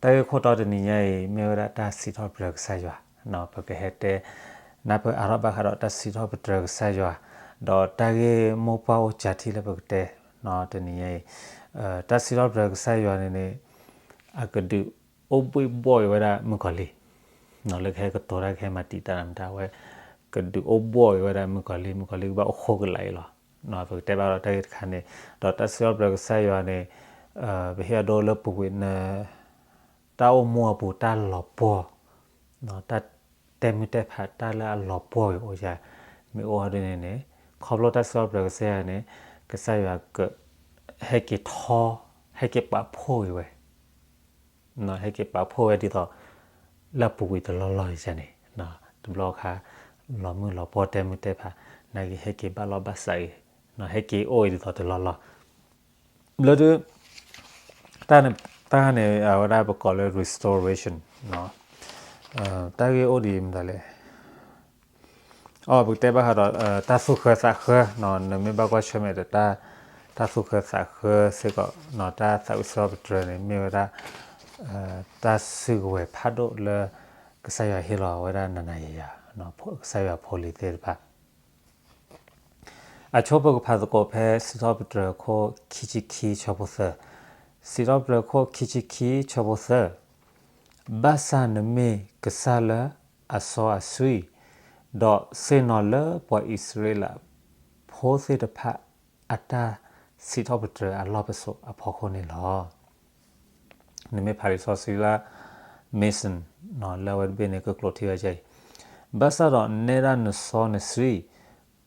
တၢ်ဂ့ၢ်ခိၣ်တီတနံၤညါအံၤ မ့ၢ်ဝဲဒၣ်တၢ်စံးထီၣ်ပတြၢၤကစၢ်ယွၤ, ပကဟဲတဲနၢ်ပၢၢ်အါထီၣ်ဘၣ်ဃးဒီးတၢ်စံးထီၣ်ပတြၢၤကစၢ်ယွၤ, ဒီးတၢ်ဂ့ၢ်မိၢ်ပှၢ်အိၣ်စှၤထံလၢပကတဲ တနံၤညါအံၤ, တၢ်စံးထီၣ်ပတြၢၤကစၢ်ယွၤန့ၣ်န့ၣ် အကဒုးအိၣ်ဘှံးဘှီၣ်အံၤဝဲဒၣ်မုၣ်ကီၤလံၢ်, လၢကဟဲကတိၤတၢ်ကဟဲမၤတံာ်တာ်တၢ်မတၤဝဲ, ကဒုးအိၣ်ဘှီၣ်အံၤဝဲဒၣ်မုၣ်ကီၤလံၢ်, မုၣ်ကီၤလံၢ်ကဘၣ်အိၣ်ဃိကလာ်အံၤလီၤ. ပကတဲဘၣ်ဒီးတၢ်ဂ့ၢ်တခါန့ၣ်, ဒီးတၢ်စံးထီၣ်ပတြၢၤကစၢ်ယွၤန့ၣ် ပဟ့ၣ်အဒိလၢပူၤကွံာ်န တၢ်အိၣ်မူအပူၤတၢ်လီၤပှီၢ်, တၢ်တဲမုၢ်တဲဖးတၢ်လၢအလီၤပှီၢ်ဂ့ၤအိၣ်ယၤ, မ့ၢ်အိၣ်ဟီဒ်န့ၣ်န့ၣ်, ခီဖျိတၢ်စံးထီၣ်ပတြၢၤကစၢ်ယွၤန့ၣ်, ကစၢ်ယွၤက ဟဲက့ၤထီ, ဟဲက့ၤပာ်ဖှိၣ်ဂ့ၤဝဲ ဟဲက့ၤပာ်ဖှိၣ်ဝဲဒ်သိး လၢအပူၤကွံာ်တလီၢ်လီၢ်အံၤန့ၣ်, တဘျီအခါ လီၤမုၢ်လီၤပှီၢ်တဲမုၢ်တဲဖး, နာ်က့ဟဲက့ၤဘၣ်လီၢ်ဘၣ်စးဂ့ၤ, ဟဲက့ၤအိၣ်အံၤဒ်သိးတလီၢ်လီၢ်, ဘျီဒုး တၢ်န့ၣ် အဝဲဒၣ်ပကိးလၢ restoration တၢ်ဂ့ၢ်အိၣ်ဒ်မတၤလဲၣ်, အ ပကတဲဘၣ်ဃးဒီး တၢ်သူၣ်ဃၢသးဃၢ, နမ့ၢ်ဘၣ်ကွၢ်ဆၢၣ်မဲာ်ဒီး တၢ်သူၣ်ဃၢသးဃၢစ့ၢ်ကီး, တၢ်သးဝံၣ်စံးထီၣ်ပတြၢၤန့ၣ် မ့ၢ်ဝဲဒၣ် တၢ်စုကဝဲၤဖးဒိၣ်လၢ ကစၢ်ယွၤဟ့ၣ်လီၤဝဲဒၣ်နၤနၤယၤယၤ, ကစၢ်ယွၤဖိလံၤသ့ၣ်တဖၣ် အဆိပကဖးသကိးဖဲစံးထီၣ်ပတြၢၤခိၣ်ခံဆံခံဆၢဖိသၢ, စံးထီၣ်ပတြၢၤခိၣ်ခံဆံခံဆၢဖိသၢ, ဘၣ်ဆၣ်နမ့ၢ်ကစၢ်လၢအစီအဆှံ, ဒီးဆ့ၣ်နီၤလၢပှၤအံၣ်စရ့လးဖိသ့ၣ်တဖၣ်အတၢ်စံးထီၣ်ပတြၢၤအလီၢ်ပစိာ်အဖီခိၣ်န့ၣ်လီၤ. နမ့ၢ်ဖးလံာ်စီဆှံလၢ Mason လၢအဝဲတဘ့ၣ်န့ၣ် ကကျိးထံဝဲဒ်အံၤ, ဘၣ်ဆၣ်ဒီးနဲဒၣ်နစီနဆှံ,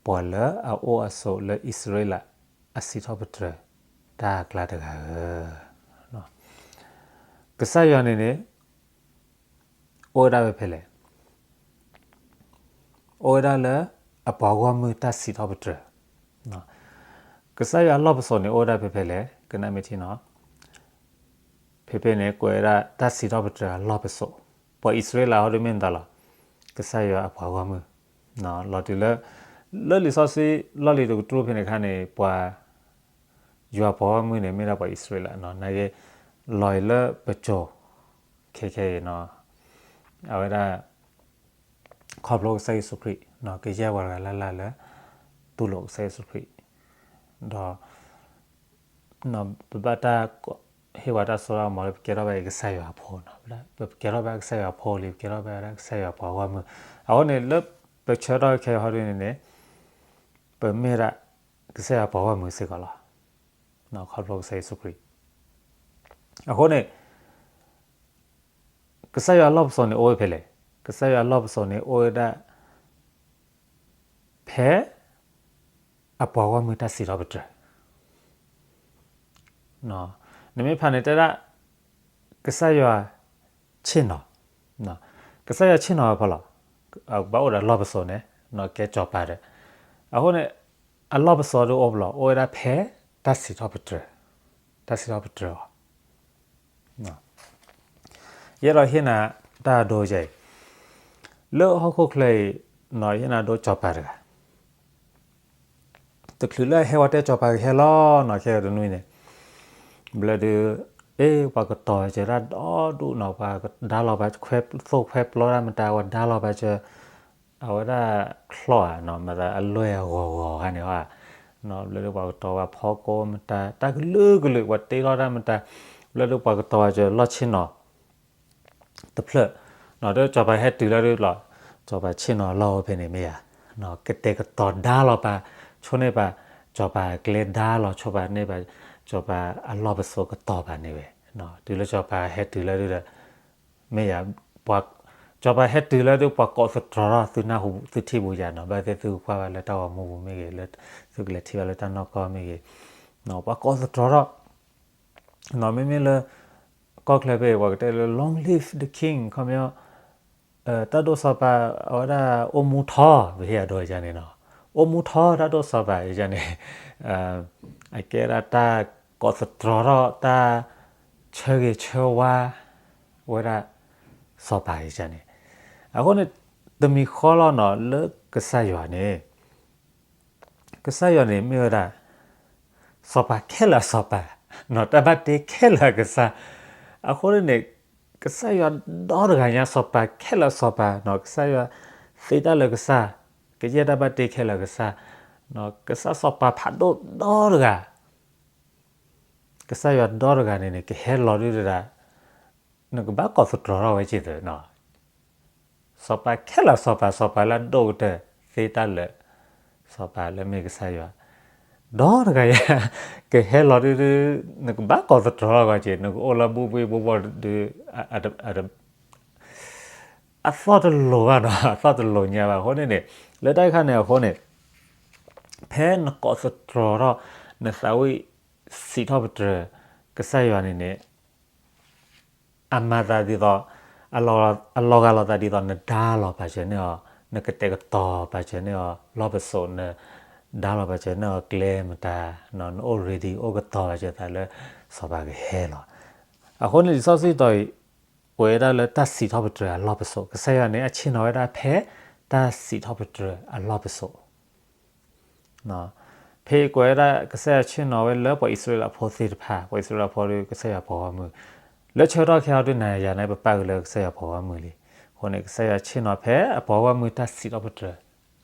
ပှၤလၢအအိၣ်အဆိးလၢအံၣ်စရ့လးအစံးထီၣ်ပတြၢၤတၢ်အကျါတဂၤဧၢ, ကစၢ်ယွၤန့ၣ်န့ၣ် အိၣ်ဝဲဒၣ်ဖဲဖဲလဲၣ်, အိၣ်ဝဲဒၣ်လၢအပှၤဂီၢ်မုၢ်တၢ်စံးထီၣ်ပတြၢၤ, ကစၢ်ယွၤအလီၢ်ပစိာ်န့ၣ် အိၣ်ဝဲဒၣ်ဖဲဖဲလဲၣ်, ကနၣ်မ့ၢ်ထံနီၤ, ဖဲဖဲန့ၣ် ကွဲးဝဲဒၣ်တၢ်စံးထီၣ်ပတြၢၤအလီၢ်ပစိာ်, ပှၤအံၣ်စရ့လးဟီဒုမ့ၢ်မတၤလီၤ, ကစၢ်ယွၤအပှၤဂီၢ်မုၢ်, လီၤတုၤလၢ လၢလံာ်စီဆှံ လီၢ်လံၤတကတြူၢ်ဖဲန့ၣ်အခါန့ၣ် ပှၤ ယွၤပှၤဂီၢ်မုၢ်န့ၣ် မ့ၢ်ဒၣ်ပှၤအံၣ်စရ့လးနီၤ, နာ်က့ လီၤအံၤလၢပစိၤ ခဲခဲအံၤနီၤ, အဝဲဒၣ် ခီဖျိကစၢ်ယ့ၣ်ၡူးခရံာ် ကယဲၢ်ပှၤတဂၤလၢ်လၢ်လၢ တူၢ်လိာ်ကစၢ်ယ့ၣ်ၡူးခရံာ်, ဒီး ပဘၣ်တၢ် ဟ့ၣ်ပှၤတၢ်စိတၢ်ကမီၤလၢပကဲထီၣ်ဘၣ်ကစၢ်ယွၤအဖိနီၤ, ပကဲထီၣ်ဘၣ်ကစၢ်ယွၤအဖိလံ ပကဲထီၣ်ဘၣ်ဝဲဒၣ်ကစၢ်ယွၤပှၤဂီၢ်မုၢ်, အဃိန့ၣ် လၢပဆၢထီၣ်ခဲအံၤဟီဒ်န့ၣ်န့ၣ် ပမ့ၢ်ဒၣ်ကစၢ်ယွၤပှၤဂီၢ်မုၢ်စ့ၢ်ကီးလီၤ. ခီဖျိကစၢ်ယ့ၣ်ၡူးခရံာ်, အဃိန့ၣ် ကစၢ်ယွၤအလီၢ်ပစိာ်န့ၣ်အိၣ်ဝဲဖဲလဲၣ်, ကစၢ်ယွၤအလီၢ်ပစိာ်န့ၣ်အိၣ်ဝဲဒၣ် ဖဲ အပှၤဂီၢ်မုၢ်တၢ်စံးထီၣ်ပတြၢၤ, နမ့ၢ်ဖးန့ၣ်တဲဒၣ် ကစၢ်ယွၤဆ့ၣ်နီၤ, ကစၢ်ယွၤဆ့ၣ်နီၤဝဲဖဲလဲၣ်, ဘၣ်အိၣ်ဒီးလီၢ်ပစိာ်န့ၣ် ကဲစီၤပၤဒီး, အဃိန့ၣ် အလီၢ်ပစိာ်ဒုးအိၣ်ဖဲလဲၣ်, အိၣ်ဝဲဒၣ်ဖဲ တၢ်စံးထီၣ်ပတြၢၤ, တၢ်စံးထီၣ်ပတြၢၤအီၤ ယအဲၣ်ဒိးဟ့ၣ်နၤတၢ်အဒိအံၤ, လၢဟီၣ်ခိၣ်ချၢအံၤ ယဟ့ၣ်နၤဒိစီၤပၤတဂၤ, တချုးလၢအဟဲဝဲတဲစီၤပၤကဟဲလီၤနီၤ ခဲအံၤတနွံန့ၣ်, ဘျီဒုး အ့ ပှၤကတီၤစၢၤတၢ်ဒီဒူၣ်နီၤ, ပှၤဒါလီၤပာ်သိၣ်ခွဲးပျီတၢ်မတၤ ပှၤဒါလီၤပာ်စၢၤ အဝဲဒၣ်ချီၣ်ဧါနီၤ မတၤအလွဲၢ်အဂီၤဂီၤခါန့ၣ်ဧါ, ဘျီဒုးပှၤကတီၤပှၤဖီကိမတၤ တၢ်ကလုာ်ကလုာ် ပှၤတ့ထီၣ်တၢ်မတၤ, ဘျီဒုးပှၤကတီၤပာ်စၢၤလီၢ်ဆ့ၣ်နီၤတဖျၢၣ်, ဒီးစီၤပၤဟဲတုၤလၢဒုးလီၤ, စီၤပၤဆ့ၣ်နီၤလီၢ်အိၣ်ဖဲန့ၣ်မ့ၢ်ဧါ, ကတဲာ်ကတီၤဒါလီၤပာ်, ဆိန့ၢ်ပာ်, စီၤပၤကျဲဒါလီၤ ဆိပာ်န့ၢ်ပာ်, စီၤပၤအလီၢ်ပစိာ်ကတီၤပာ်န့ၢ်ဝဲ, တုၤလၢစီၤပၤဟဲတုၤလၢဒုးဒီး မ့ၢ်ဧါ, ပှၤ, စီၤပၤဟဲတုၤလၢဒုး ပှၤကိးသတြီၤထီၣ် သုနၢ်ဟူသုထံၣ်ပူၤယၤနီၤ, ဘၣ်သ့ၣ်သုကကွၢ်ဘၣ်လၢတၢ်ဂီၤမူပူၤမ့ၢ်ဂ့ၤ, သုကလဲၤထံၣ်ဘၣ်လၢတၢ်နီၢ်ကီၢ်မ့ၢ်ဂ့ၤ, ပှၤကိးသတြီၤထီၣ်, မ့မ့ၢ်လၢ ကီၢ်ချၢဖဲအံၤ ပှၤကတဲလၢ long live the king ခီပညီ တၢ်ဒိၣ်စီၤပၤ အဝဲဒၣ်အိၣ်မူထီ ပဟ့ၣ်အဒိယၤန့ၣ်နီၤ, အိၣ်မူထီတၢ်ဒိၣ်စီၤပၤယၤန့ၣ်, အကဲဒၣ်တၢ်ကိးသတြီၤထီၣ် တၢ်ဆၢဂ့ၤဆၢဝါ ဝဲဒၣ် စီၤပၤယၤန့ၣ်, အဃိန့ၣ် တမံၤဃီလီၤနီၤ လၢကစၢ်ယွၤန့ၣ် ကစၢ်ယွၤန့ၣ်မ့ၢ်ဝဲဒၣ် စီၤပၤခဲလၢာ်အစီၤပၤ, တၢ်ဘၣ်တ့ခဲလၢာ်အကစၢ်, အဃိန့ၣ်န့ၣ် ကစၢ်ယွၤဒီတဂၤညါ စီၤပၤခဲလၢာ်စီၤပၤ, ကစၢ်ယွၤသ့တၢ်လၢကစၢ်, ကယဲၢ်တၢ်ဘၣ်တ့ခဲလၢာ်ကစၢ်, ကစၢ်စီၤပၤဖးဒိၣ်ဒီတဂၤ, ကစၢ်ယွၤဒီတဂၤန့ၣ်န့ၣ် ကဟဲလီၤဒုၣ်ဒၣ်, နကဘၣ်ကိးသတြီၤထီၣ်ဝဲက့ၤသၢ, စီၤပၤခဲလၢာ်စီၤပၤ, စီၤပၤလၢအဒိၣ်ကတၢၢ်သ့တၢ်လၢာ်, စီၤပၤလၢမ့ၢ်ကစၢ်ယွၤ, ဒီတဂၤယါ, ကဟဲလီၤဒုၣ်ဒုၣ်, နကဘၣ်ကိးသတြီၤထီၣ်ဝဲက့ၤ, နကအိၣ်လၢဘူၣ်ဘှံးဘူၣ်ဘီၣ်ဒုး, အသီၣ်တလိၤဘၣ်နီၤ, အသီၣ်တလိၤညါဘၣ်. အဃိန့ၣ်န့ၣ်, လၢတၢ်ခါန့ၣ်အဃိန့ၣ်, ဖဲနကိးသတြီၤထီၣ် နသးဝံၣ်စံးထီၣ်ပတြၢၤ ကစၢ်ယွၤန့ၣ်န့ၣ်, အမၤသးဒ်သိး, အလီၤဂာ်လိာ်သးဒ်သိး နဒါလီၤပာ်စၢၤန့ၢ်အီၤ, နကတဲာ်ကတီၤပာ်စၢၤန့ၢ်အီၤ လီၢ်ပစိာ်, နဒါလီၤပာ်စၢၤန့ၢ်အီၤကျဲမတၤ, နအိၣ် ready အိၣ်ကတီၤပာ်စၢၤသးလၢ စီၤပၤကဟဲလီၤ. အဃိန့ၣ် လံာ်စီဆှံတီၤအံၤ ကွဲးဝဲဒၣ်လၢတၢ်စံးထီၣ်ပတြၢၤအလီၢ်ပစိာ်, ကစၢ်ယွၤန့ၣ် အဆ့ၣ်နီၤဝဲဒၣ်ဖဲတၢ်စံးထီၣ်ပတြၢၤအလီၢ်ပစိာ် ဖဲအံၤကွဲးဝဲဒၣ် ကစၢ်ယွၤဆ့ၣ်နီၤဝဲလၢပှၤအံၣ်စရ့လးဖိသ့ၣ်တဖၣ်, ပှၤအံၣ်စရ့လးဖိဒီး ကစၢ်ယွၤပှၤဂီၢ်မုၢ်, လၢဆၢကတီၢ်ခဲအံၤဒုး နၤယၤန့ၣ် ပပာ်က့ၤလၢကစၢ်ယွၤပှၤဂီၢ်မုၢ်လံ. အဃိန့ၣ် ကစၢ်ယွၤဆ့ၣ်နီၤဖဲအပှၤဂီၢ်မုၢ်တၢ်စံးထီၣ်ပတြၢၤ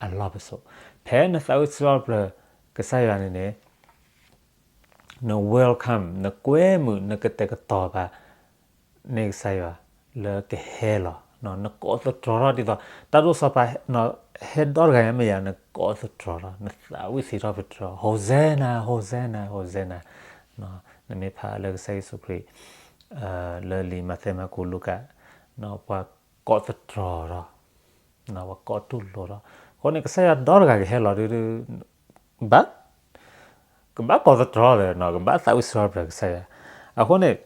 အလီၢ်ပစိာ်, ဖဲနသးဝံၣ်စံးထီၣ်ပတြၢၤ ကစၢ်ယွၤန့ၣ်န့ၣ် န welcome နကွဲမုာ် နကတဲာ်ကတီၤပာ် န့ၢ်ကစၢ်ယွၤ လၢကဟဲလီၤ, နကိးသတြီၤထီၣ်ဒ်သိး တၢ်ဒိၣ်စီၤပၤ ဟဲဒီတဂၤညါမ့ၢ်ယၤ နကိးသတြီၤထီၣ် နသးဝံၣ်စံးထီၣ်ပတြၢၤ Hosanna Hosanna Hosanna, နမ့ၢ်ဖးလၢကစၢ်ယ့ၣ်ၡူးခရံာ် လၢလံာ်မးသဲ မၢ်ကူး လူၤကၣ် ပှၤကိးသတြီၤထီၣ် ပှၤကိးတူၢ်လိာ်ထီၣ်, အဃိန့ၣ် ကစၢ်ယွၤဒီတဂၤကဟဲလီၤဒုး ဘၣ် ကဘၣ်ကိးသတြီၤဒီး ကဘၣ်သးဝံၣ်စံးထီၣ်ပတြၢၤကစၢ်ယွၤ, အဃိန့ၣ်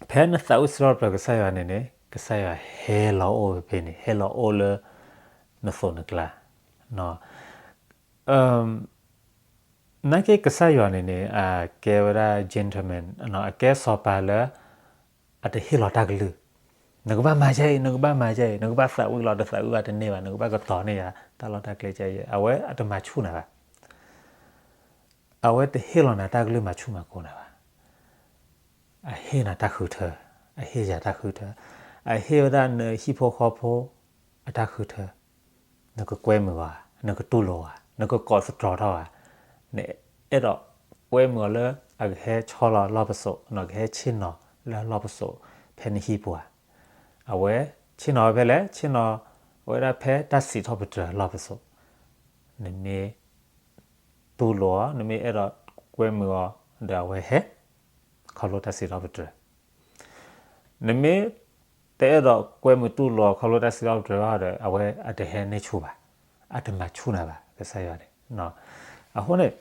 ဖဲနသးဝံၣ်စံးထီၣ်ပတြၢၤကစၢ်ယွၤန့ၣ်န့ၣ် ကစၢ်ယွၤဟဲလီၤအိၣ်ဖဲန့ၣ် ဟဲလီၤအိၣ်လၢ နသိးနကျါ နာ်က့ကစၢ်ယွၤန့ၣ်န့ၣ် အကဲဝဲဒၣ် gentleman အကဲစီၤပၤလၢ အတဟ့ၣ်လီၤတၢ်ကလုၢ်, နကဘၣ်မၤယဲအံၤ နကဘၣ်မၤယဲအံၤ နကဘၣ်သးဝံၣ်လီၤ တသးဝံၣ်ဘၣ်တန့ၢ်ဘၣ် နကဘၣ်ကတီၤန့ၢ်ယၤ တၢ်လီၢ်တၢ်ကျဲကဲယဲ အဝဲအတမၤဆူၣ်နၤဘၣ်, အဝဲတဟ့ၣ်လီၤနၤတၢ်ကလုၢ်မၤဆူၣ်မၤကိၤနၤဘၣ်, အဟ့ၣ်နၤတၢ်ဃုထၢ, အဟ့ၣ်ယၤတၢ်ဃုထၢ, အဟ့ၣ်ဝဲဒၣ်နဟံၣ်ဖိဃီဖိ အတၢ်ဃုထၢ, နကကွဲမုာ်အီၤ, နကတူၢ်လိာ်အီၤ, နကကိးသတြီၤထီၣ်အီၤ, နအဲၣ်ဒိးကွဲမုာ်အီၤလၢ အကဟဲဆီလီၤလီၢ်ပစိာ်, ကဟဲဆ့ၣ်နီၤလၢလီၢ်ပစိာ် ဖဲနဟံၣ်ပူၤဧါ, အဝဲဆ့ၣ်နီၤဝဲဖဲလဲၣ်, ဆ့ၣ်နီၤဝဲဒၣ်ဖဲတၢ်စံးထီၣ်ပတြၢၤလီၢ်ပစိာ်, နမ့ၢ်တူၢ်လိာ်အီၤ, နမ့ၢ်အဲၣ်ဒိးကွဲမုာ်အီၤ, ဒီးအဝဲဟဲ ခီဖျိတၢ်စံးထီၣ်ပတြၢၤ နမ့ၢ်တအဲၣ်ဒိးကွဲမုာ်တူၢ်လိာ်ခီဖျိတၢ်စံးထီၣ်ပတြၢၤဘၣ်ဒီး အဝဲအတဟဲန့ၢ်ဆူၣ်ဘၣ်, အတမၤဆူၣ်နၤဘၣ် ကစၢ်ယွၤန့ၣ်, အဃိန့ၣ်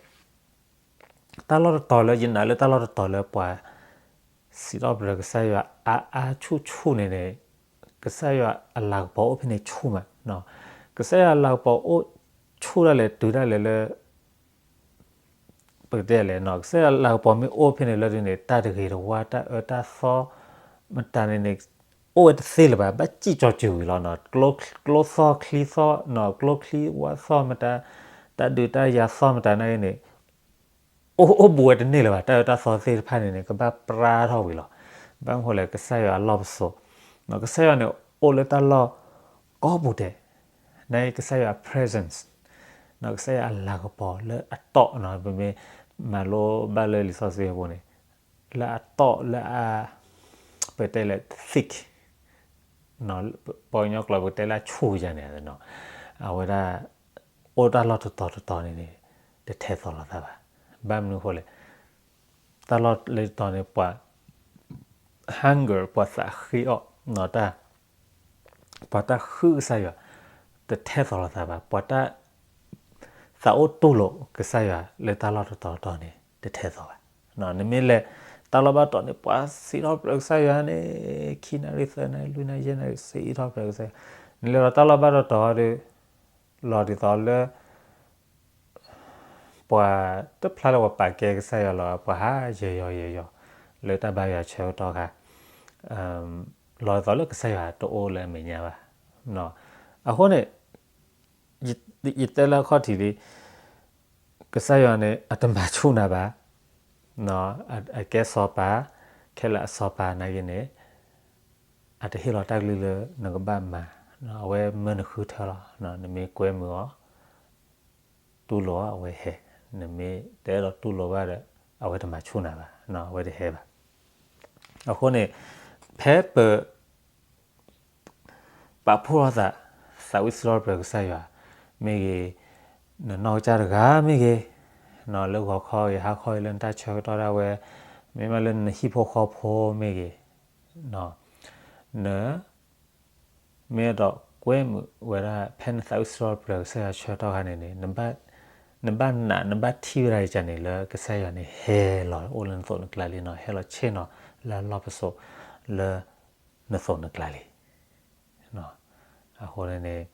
တၢ်လီၢ်တတီၤလၢယနာ်လၢတၢ်လီၢ်တတီၤလၢပှၤ စံးထီၣ်ပတြၢၤကစၢ်ယွၤအါအါဆူၣ်ဆူၣ်န့ၣ်န့ၣ်, ကစၢ်ယွၤအလၤကပီၤအိၣ်ဖဲန့ၣ်ဆူၣ်မး, ကစၢ်ယွၤအလၤကပီၤအိၣ်ဆူၣ်ဒၣ်လဲာ်တုၤဒၣ်လဲာ်လၢ ပကတဲလဲၣ်, ကစၢ်ယွၤလၤကပီၤမ့ၢ်အိၣ်ဖဲန့ၣ်လၢဒ်န့ၣ် တၢ်တဂ့ၤတဝါ တၢ်အၢတၢ်သီ မတၤန့ၣ်န့ၣ် အိၣ်ဝဲတသ့လၢၤဘၣ်, ဘၣ်စံၣ်ကၠီၤစၢၤဝံၤလီၤ, ကျိသီချံသီ, ကျိချံဝါသီမတၤ, တၢ်ဒုးတၢ်ယၤသီမတၤန့ၣ်န့ၣ် အိၣ်အိၣ်ဘူးဝဲတန့ၢ်လၢၤဘၣ်, တၢ်အၢတၢ်သီသ့ၣ်တဖၣ်န့ၣ်န့ၣ် ကဘၣ်ပြါထီၣ်ဝံၤလီၤ, ဘၣ်မနုၤလဲၣ် ကစၢ်ယွၤအလီၢ်ပစိာ်, ကစၢ်ယွၤန့ၣ်အိၣ်လၢတၢ်လီၢ်ကိးပူၤဒဲး, နာ်က့ကစၢ်ယွၤအ presence, ကစၢ်ယွၤအလၤကပီၤလၢအတီၢ်, ပမ့ၢ်မၤလိဘၣ်လၢလံာ်စီဆှံအပူၤန့ၣ် လၢအတီၢ်လၢအ ပတဲလဲၣ် thick, ပှၤကညီကျိာ်ပတဲလၢအဆူၣ်ယၤန့ၣ်, အဝဲဒၣ် အိၣ်တၢ်လီၢ်တတီၤတတီၤန့ၣ်န့ၣ် တထဲသိးလိာ်သးဘၣ်, ဘၣ်မနုၤအဃိလဲၣ်, တၢ်လီၢ်လၢတတီၤန့ၣ် ပှၤ hunger ပှၤသးဃ့အီၣ် တၢ် ပှၤတၢ်ဃုကစၢ်ယွၤ တထဲသိးလိာ်သးဘၣ်, ပှၤတၢ် သးအိၣ်တူၢ်လိာ်ကစၢ်ယွၤလၢတၢ်လီၢ်တတီၤတတီၤန့ၣ် တထဲသိးဘၣ်, နမ့ၢ်လဲၤတၢ်လီၢ်ဘၣ်တီၤန့ၣ် ပှၤစံးထီၣ်ပတြၢၤကစၢ်ယွၤန့ၣ် ခံနၣ်ရံၣ်သၢနၣ်ရံၣ်လွံၢ်နၣ်ရံၣ်ယဲၢ်နၣ်ရံၣ် စံးထီၣ်ပတြၢၤကစၢ်ယွၤ, နလဲၤလီၤတၢ်လီၢ်ဘၣ်တီၤတီၤဒီး လီၤဒ်သိးလၢ ပှၤတဖျါလၢပှၤပာ်ကဲကစၢ်ယွၤလီၤ, ပှၤဟးယဲၤယီၤယဲၤယီၤ လၢတၢ်ဘါယွၤဆၢကတီၢ်ခါ, လီၤဒ်သိးလၢကစၢ်ယွၤတအိၣ်လၢအမဲာ်ညါဘၣ်, အဃိန့ၣ် ယတဲလၢအခီၣ်ထံးလံ, ကစၢ်ယွၤန့ၣ် အတမၤဆူၣ်နၤဘၣ်, အကဲစီၤပၤ, ခဲလၢာ်အစီၤပၤနာ်က့န့ၣ်, အတဟ့ၣ်လီၤတၢ်ကလုၢ်လၢနကဘၣ်မၤ, အဝဲမၢနဃုထၢလီၤ. နမ့ၢ်ကွဲမုာ်အီၤ တူၢ်လိာ်အီၤ အဝဲဟဲ, နမ့ၢ်တအဲၣ်ဒိးတူၢ်လိာ်ဘၣ်ဒီး အဝဲတမၤဆူၣ်နၤဘၣ်, အဝဲတဟဲဘၣ်. အဃိန့ၣ် ဖဲပ ပာ်ဖှိၣ်လိာ်သး သးဝံၣ်စံးထီၣ်ပတြၢၤကစၢ်ယွၤ မ့ၢ်ဂ့ၤ, နနီၢ်ကစၢ်တဂၤမ့ၢ်ဂ့ၤ, လၢဂီၤခီဂ့ၤ ဟါခီဂ့ၤ လၢနတၢ်ဆၢကတီၢ်ဒၣ်ဝဲ, မ့ၢ်မးလၢနဟံၣ်ဖိဃီဖိမ့ၢ်ဂ့ၤ, န မ့ၢ်အဲၣ်ဒိးကွဲမုာ်ဝဲဒၣ် ဖဲနသးဝံၣ်စံးထီၣ်ပတြၢၤကစၢ်ယွၤဆၢကတီၢ်ခါန့ၣ်န့ၣ် နဘၣ်နာ် နဘၣ်ထံၣ်ဝဲဒၣ်ယကန့ၣ် လၢကစၢ်ယွၤန့ၣ် ဟဲလီၤအိၣ်လၢနသိးနကျါလံနီၤ, ဟဲလီၤဆ့ၣ်နီၤလၢအလီၢ်ပစိာ်လၢနသိးနကျါလံ. အဃိန့ၣ်န့ၣ်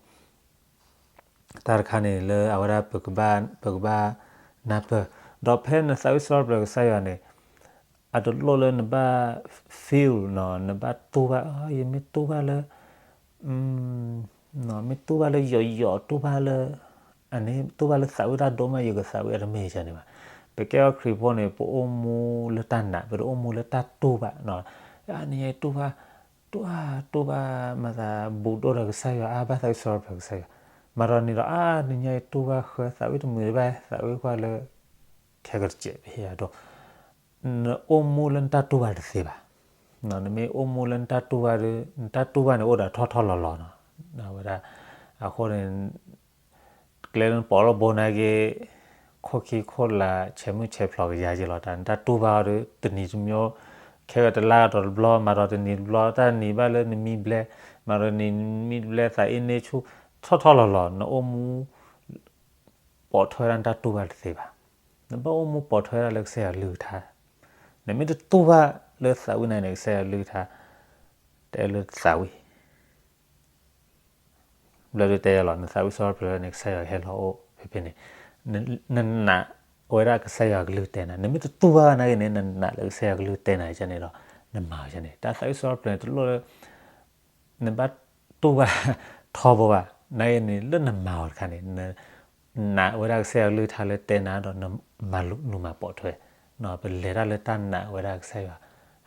တၢ်တခါန့ၣ်လၢအဝဲဒၣ် ပကဘၣ်နၢ်ပၢၢ်, ဒီးဖဲနသးဝံၣ်စံးထီၣ်ပတြၢၤကစၢ်ယွၤန့ၣ် အတလိၣ်လၢနဘၣ် feel နီၤ, နဘၣ်တူၢ်ဘၣ်, ယမ့ၢ်တူၢ်ဘၣ်လၢ မ့ၢ်တူၢ်ဘၣ်လၢယိာ်ယိာ် တူၢ်ဘၣ်လၢ အန့ၣ် တူၢ်ဘၣ်လၢသးဝံၣ်တၢ်ဒိၣ်မး ယကသးဝံၣ်အတမ့ၢ်ယကန့ၣ်ဘၣ်. ပကဲအီၤခရံာ်ဖိန့ၣ် ပအိၣ်မူလၢတၢ်နာ်, ပတအိၣ်မူလၢတၢ်တူၢ်ဘၣ်. အနံၤညါအံၤတူၢ်ဘၣ်, တူၢ်ဘၣ်, တူၢ်ဘၣ်မၤသး ဘူးဒိၣ်ဒီးကစၢ်ယွၤအါ ဘၣ်သးဝံၣ်စံးထီၣ်ပတြၢၤကစၢ်ယွၤ, မၤဒီးန့ၣ်ဒီး အါ နံၤညါအံၤတူၢ်ဘၣ်ဃၢ သးဝံၣ်တမုာ်ဘၣ်, သးဝံၣ်ကွၢ်လၢ ခဲကတစဲး ပဟ့ၣ်အဒိၣ် နအိၣ်မူလၢနတၢ်တူၢ်ဘၣ်တသ့ဘၣ်. နမ့ၢ်အိၣ်မူလၢနတၢ်တူၢ်ဘၣ်ဒီး နတၢ်တူၢ်ဘၣ်န့ၣ်အိၣ်ဒီးထီၣ်ထီၣ်လီၤလီၤနီၤ. အဝဲဒၣ် အဃိန့ၣ် ကျဲလၢနပိာ်လီၤဘိနာ်က့ ခိၣ်ခံခိၣ်လါ ဆဲးမုၢ်ဆဲးဖျိးကယၤက့ၤလီၤ. တၢ်နတၢ်တူၢ်ဘၣ်အီၤဒီး တနံၤတမံၤ ခဲကတလါကဒီးတဘျီ မၤဒီးတနံၤတဘျီ တၢ်နံၤဘၣ်လၢနမံဘျဲ မၤဒီးနမံဘျဲသးအ့န့ဆူၣ် ထီၣ်ထီၣ်လီၤလီၤ နအိၣ်မူ ပိာ်ထွဲဒၣ်နတၢ်တူၢ်ဘၣ်တသ့ဘၣ်. နဘၣ်အိၣ်မူပိာ်ထွဲဒၣ်လၢကစၢ်ယွၤကလုၢ်ကထါ, နမ့ၢ်တတူၢ်ဘၣ်လၢသးဝံၣ်နၤန့ၣ် ကစၢ်ယွၤကလုၢ်ကထါ တအဲၣ်လၢသးဝံၣ် ဘျီဒုးတဲလီၤ နသးဝံၣ်စံးထီၣ်ပတြၢၤန့ၣ် ကစၢ်ယွၤဟဲလီၤအိၣ်ဖဲဖဲန့ၣ်, နနာ်ဝဲဒၣ်ကစၢ်ယွၤကလုၢ်တဲနၤ, နမ့ၢ်တတူၢ်ဘၣ်နာ်က့န့ၣ် နနာ်လၢကစၢ်ယွၤကလုၢ်တဲနၤန့ၣ်ဒီး နမၤအီၤန့ၣ် တၢ်သးဝံၣ်စံးထီၣ်ပတြၢၤန့ၣ် တလိၣ်လၢ နဘၣ်တူၢ်ဘၣ်ထီဘိဘၣ်, နာ်က့န့ၣ် လၢနမၤအီၤတခါန့ၣ် နနာ်ဝဲဒၣ်ကစၢ်ယွၤကလုၢ်ကထါလၢတဲနၤဒီးနမၤလူၤမၤပိာ်ထွဲ, ပလဲၤတၢ်လၢတၢ်နာ်ဝဲဒၣ်ကစၢ်ယွၤ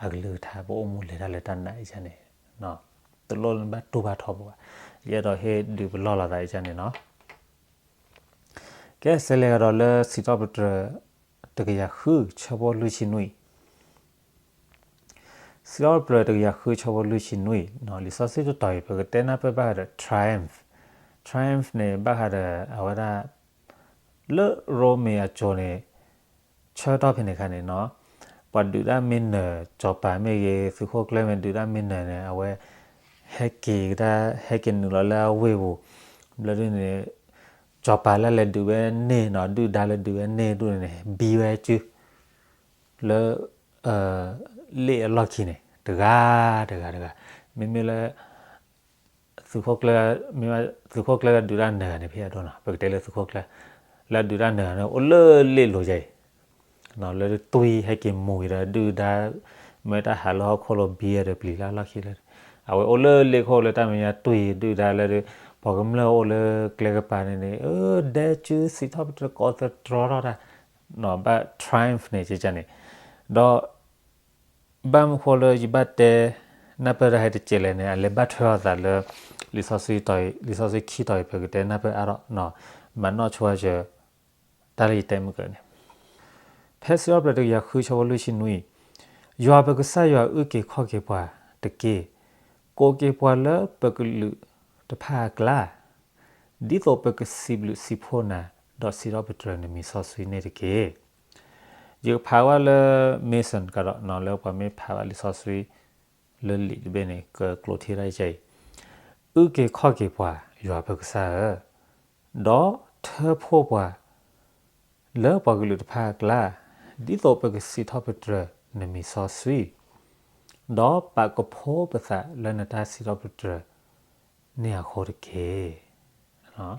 အကလုၢ်ကထါ ပအိၣ်မူလဲၤတၢ်လၢတၢ်နာ်အံၤန့ၣ် တလိၣ်လၢနဘၣ်တူၢ်ဘၣ်ထီဘိဘၣ်. ယအဲၣ်ဒိးဟ့ၣ်ဒုးပလီၢ်လိာ်သးအံၤန့ၣ်နီၤ. ကဲ စဲးလဲၤကဒီးလၢစံးထီၣ်ပတြၢၤ တကယၤဃုဆၢဖိလွံၢ်ဆံနွံ, စံးထီၣ်ပတြၢၤတကယၤဃုဆၢဖိလွံၢ်ဆံနွံ, လံာ်စီဆှံတတီၤအံၤ ပကတဲနၢ်ပၢၢ်ဘၣ်ဃးဒီး triumph, triumph န့ၣ် ဘၣ်ဃးဒီးအဝဲဒၣ် လၢရိမ့ၤအကၠိၤန့ၣ် ဆၢကတီၢ်ဖဲန့ၣ်အခါန့ၣ်နီၤ, ပှၤဒုးတၢ်မ့ၢ်နၢၤ စီၤပၤမ့ၢ်ဂ့ၤ သုးခိၣ်ကျၢၢ်မ့ၢ်ဒုးတၢ်မ့ၢ်နၢၤန့ၣ် အဝဲ ဟဲက့ၤကဒါ ဟဲက့ၤနုာ်လီၤလၢအဝ့ၢ်ပူၤ, ဘျီဒုန့ၣ် စီၤပၤလၢလဲၤဒုးဝဲန့ၢ်နီၤ ဒုၣ်ဒါလၢဒုးဝဲန့ၢ်ဒုၣ်န့ၣ် ဘံဝဲစု လၢ လ့ၣ်အလီၢ်ခံန့ၣ် တဂၤတဂၤတဂၤ, မ့မ့ၢ်လၢ သုးခိၣ်ကျၢၢ် မ့ၢ်သုးခိၣ်ကျၢၢ်လၢဒုးတၢ်နၢၤဂၤန့ၣ် ဖဲအဒိနီၤ ပကတဲလၢသုးခိၣ်ကျၢၢ် လၢဒုးတၢ်နၢၤဂၤန့ၣ် အိၣ်လၢလ့ၣ်လိၤယဲအံၤ လၢတွံၢ်ဟဲက့ၤမူၤက့ၤဒီးဒုၣ်ဒါ မ့ၢ်တၢ်ဟးလၢဟီၣ်ခိၣ်လိၤဘံဒီးပျံၤလၢအလီၢ်ခံလၢ အဝဲအိၣ်လၢလ့ၣ်ခိၣ်လၢတၢ်မဲာ်ညါတွံၢ်ဒုၣ်ဒါလၢ ပှၤကမျၢၢ်အိၣ်လၢကျဲကပၤန့ၣ်န့ၣ် အၢ ဒဲစုစံးထီၣ်ပတြၢၤကိးသတြီထီၣ်တၢ် ဘၣ် triumph န့ၣ်ကန့ၣ် ဒီး ဘၣ်မနုၤဃိလၢယဘၣ်တဲ နၢ်ပၢၢ်တၢ်ဟဲတကဲးလဲၣ်န့ၣ် အလဲၤဘၣ်ထွဲအသးလၢ လံာ်စီဆှံခံတီၤအံၤ ပကတဲနၢ်ပၢၢ်အါထီၣ် မၤနီၣ်ဆိယၤ တၢ်လၢယတဲမုၢ်ကၢန့ၣ် ဖဲစံးထီၣ်ပတြၢၤတကယၤဃုဆၢဖိလွံၢ်ဆံနွံ, ယွၤပကစၢ်ယွၤအုၣ်က့ၤခီၣ်က့ၤပှၤတက့ၢ်. ကိးက့ၤပှၤလၢပကလုာ်တဖၣ်အကျါ ဒ်သိးပကစံးဘျုးစံးဖှိၣ်နၤ ဒီးစံးထီၣ်ပတြၢၤနမံၤစီဆှံန့ၣ်တက့ၢ်. ယကဖးဝဲလၢ Mason ကဒီး လၢပှၤမ့ၢ်ဖးဘၣ်လံာ်စီဆှံ လၢလံာ်တဘ့ၣ်န့ၣ် ကကျိးထံတၢ်အံၤ, အုၣ်က့ၤခီၣ်က့ၤပှၤ ယွၤပကစၢ်ဧၢ, ဒီးထၢဖှိၣ်ပှၤ လၢပှၤကလုာ်တဖၣ်အကျါ, ဒ်သိးပကစံးထီၣ်ပတြၢၤနမံၤစီဆှံ, ဒီးပာ်ကဖိပသးလၢနတၢ်စံးထီၣ်ပတြၢၤန့ၣ်အဃိတက့ၢ်.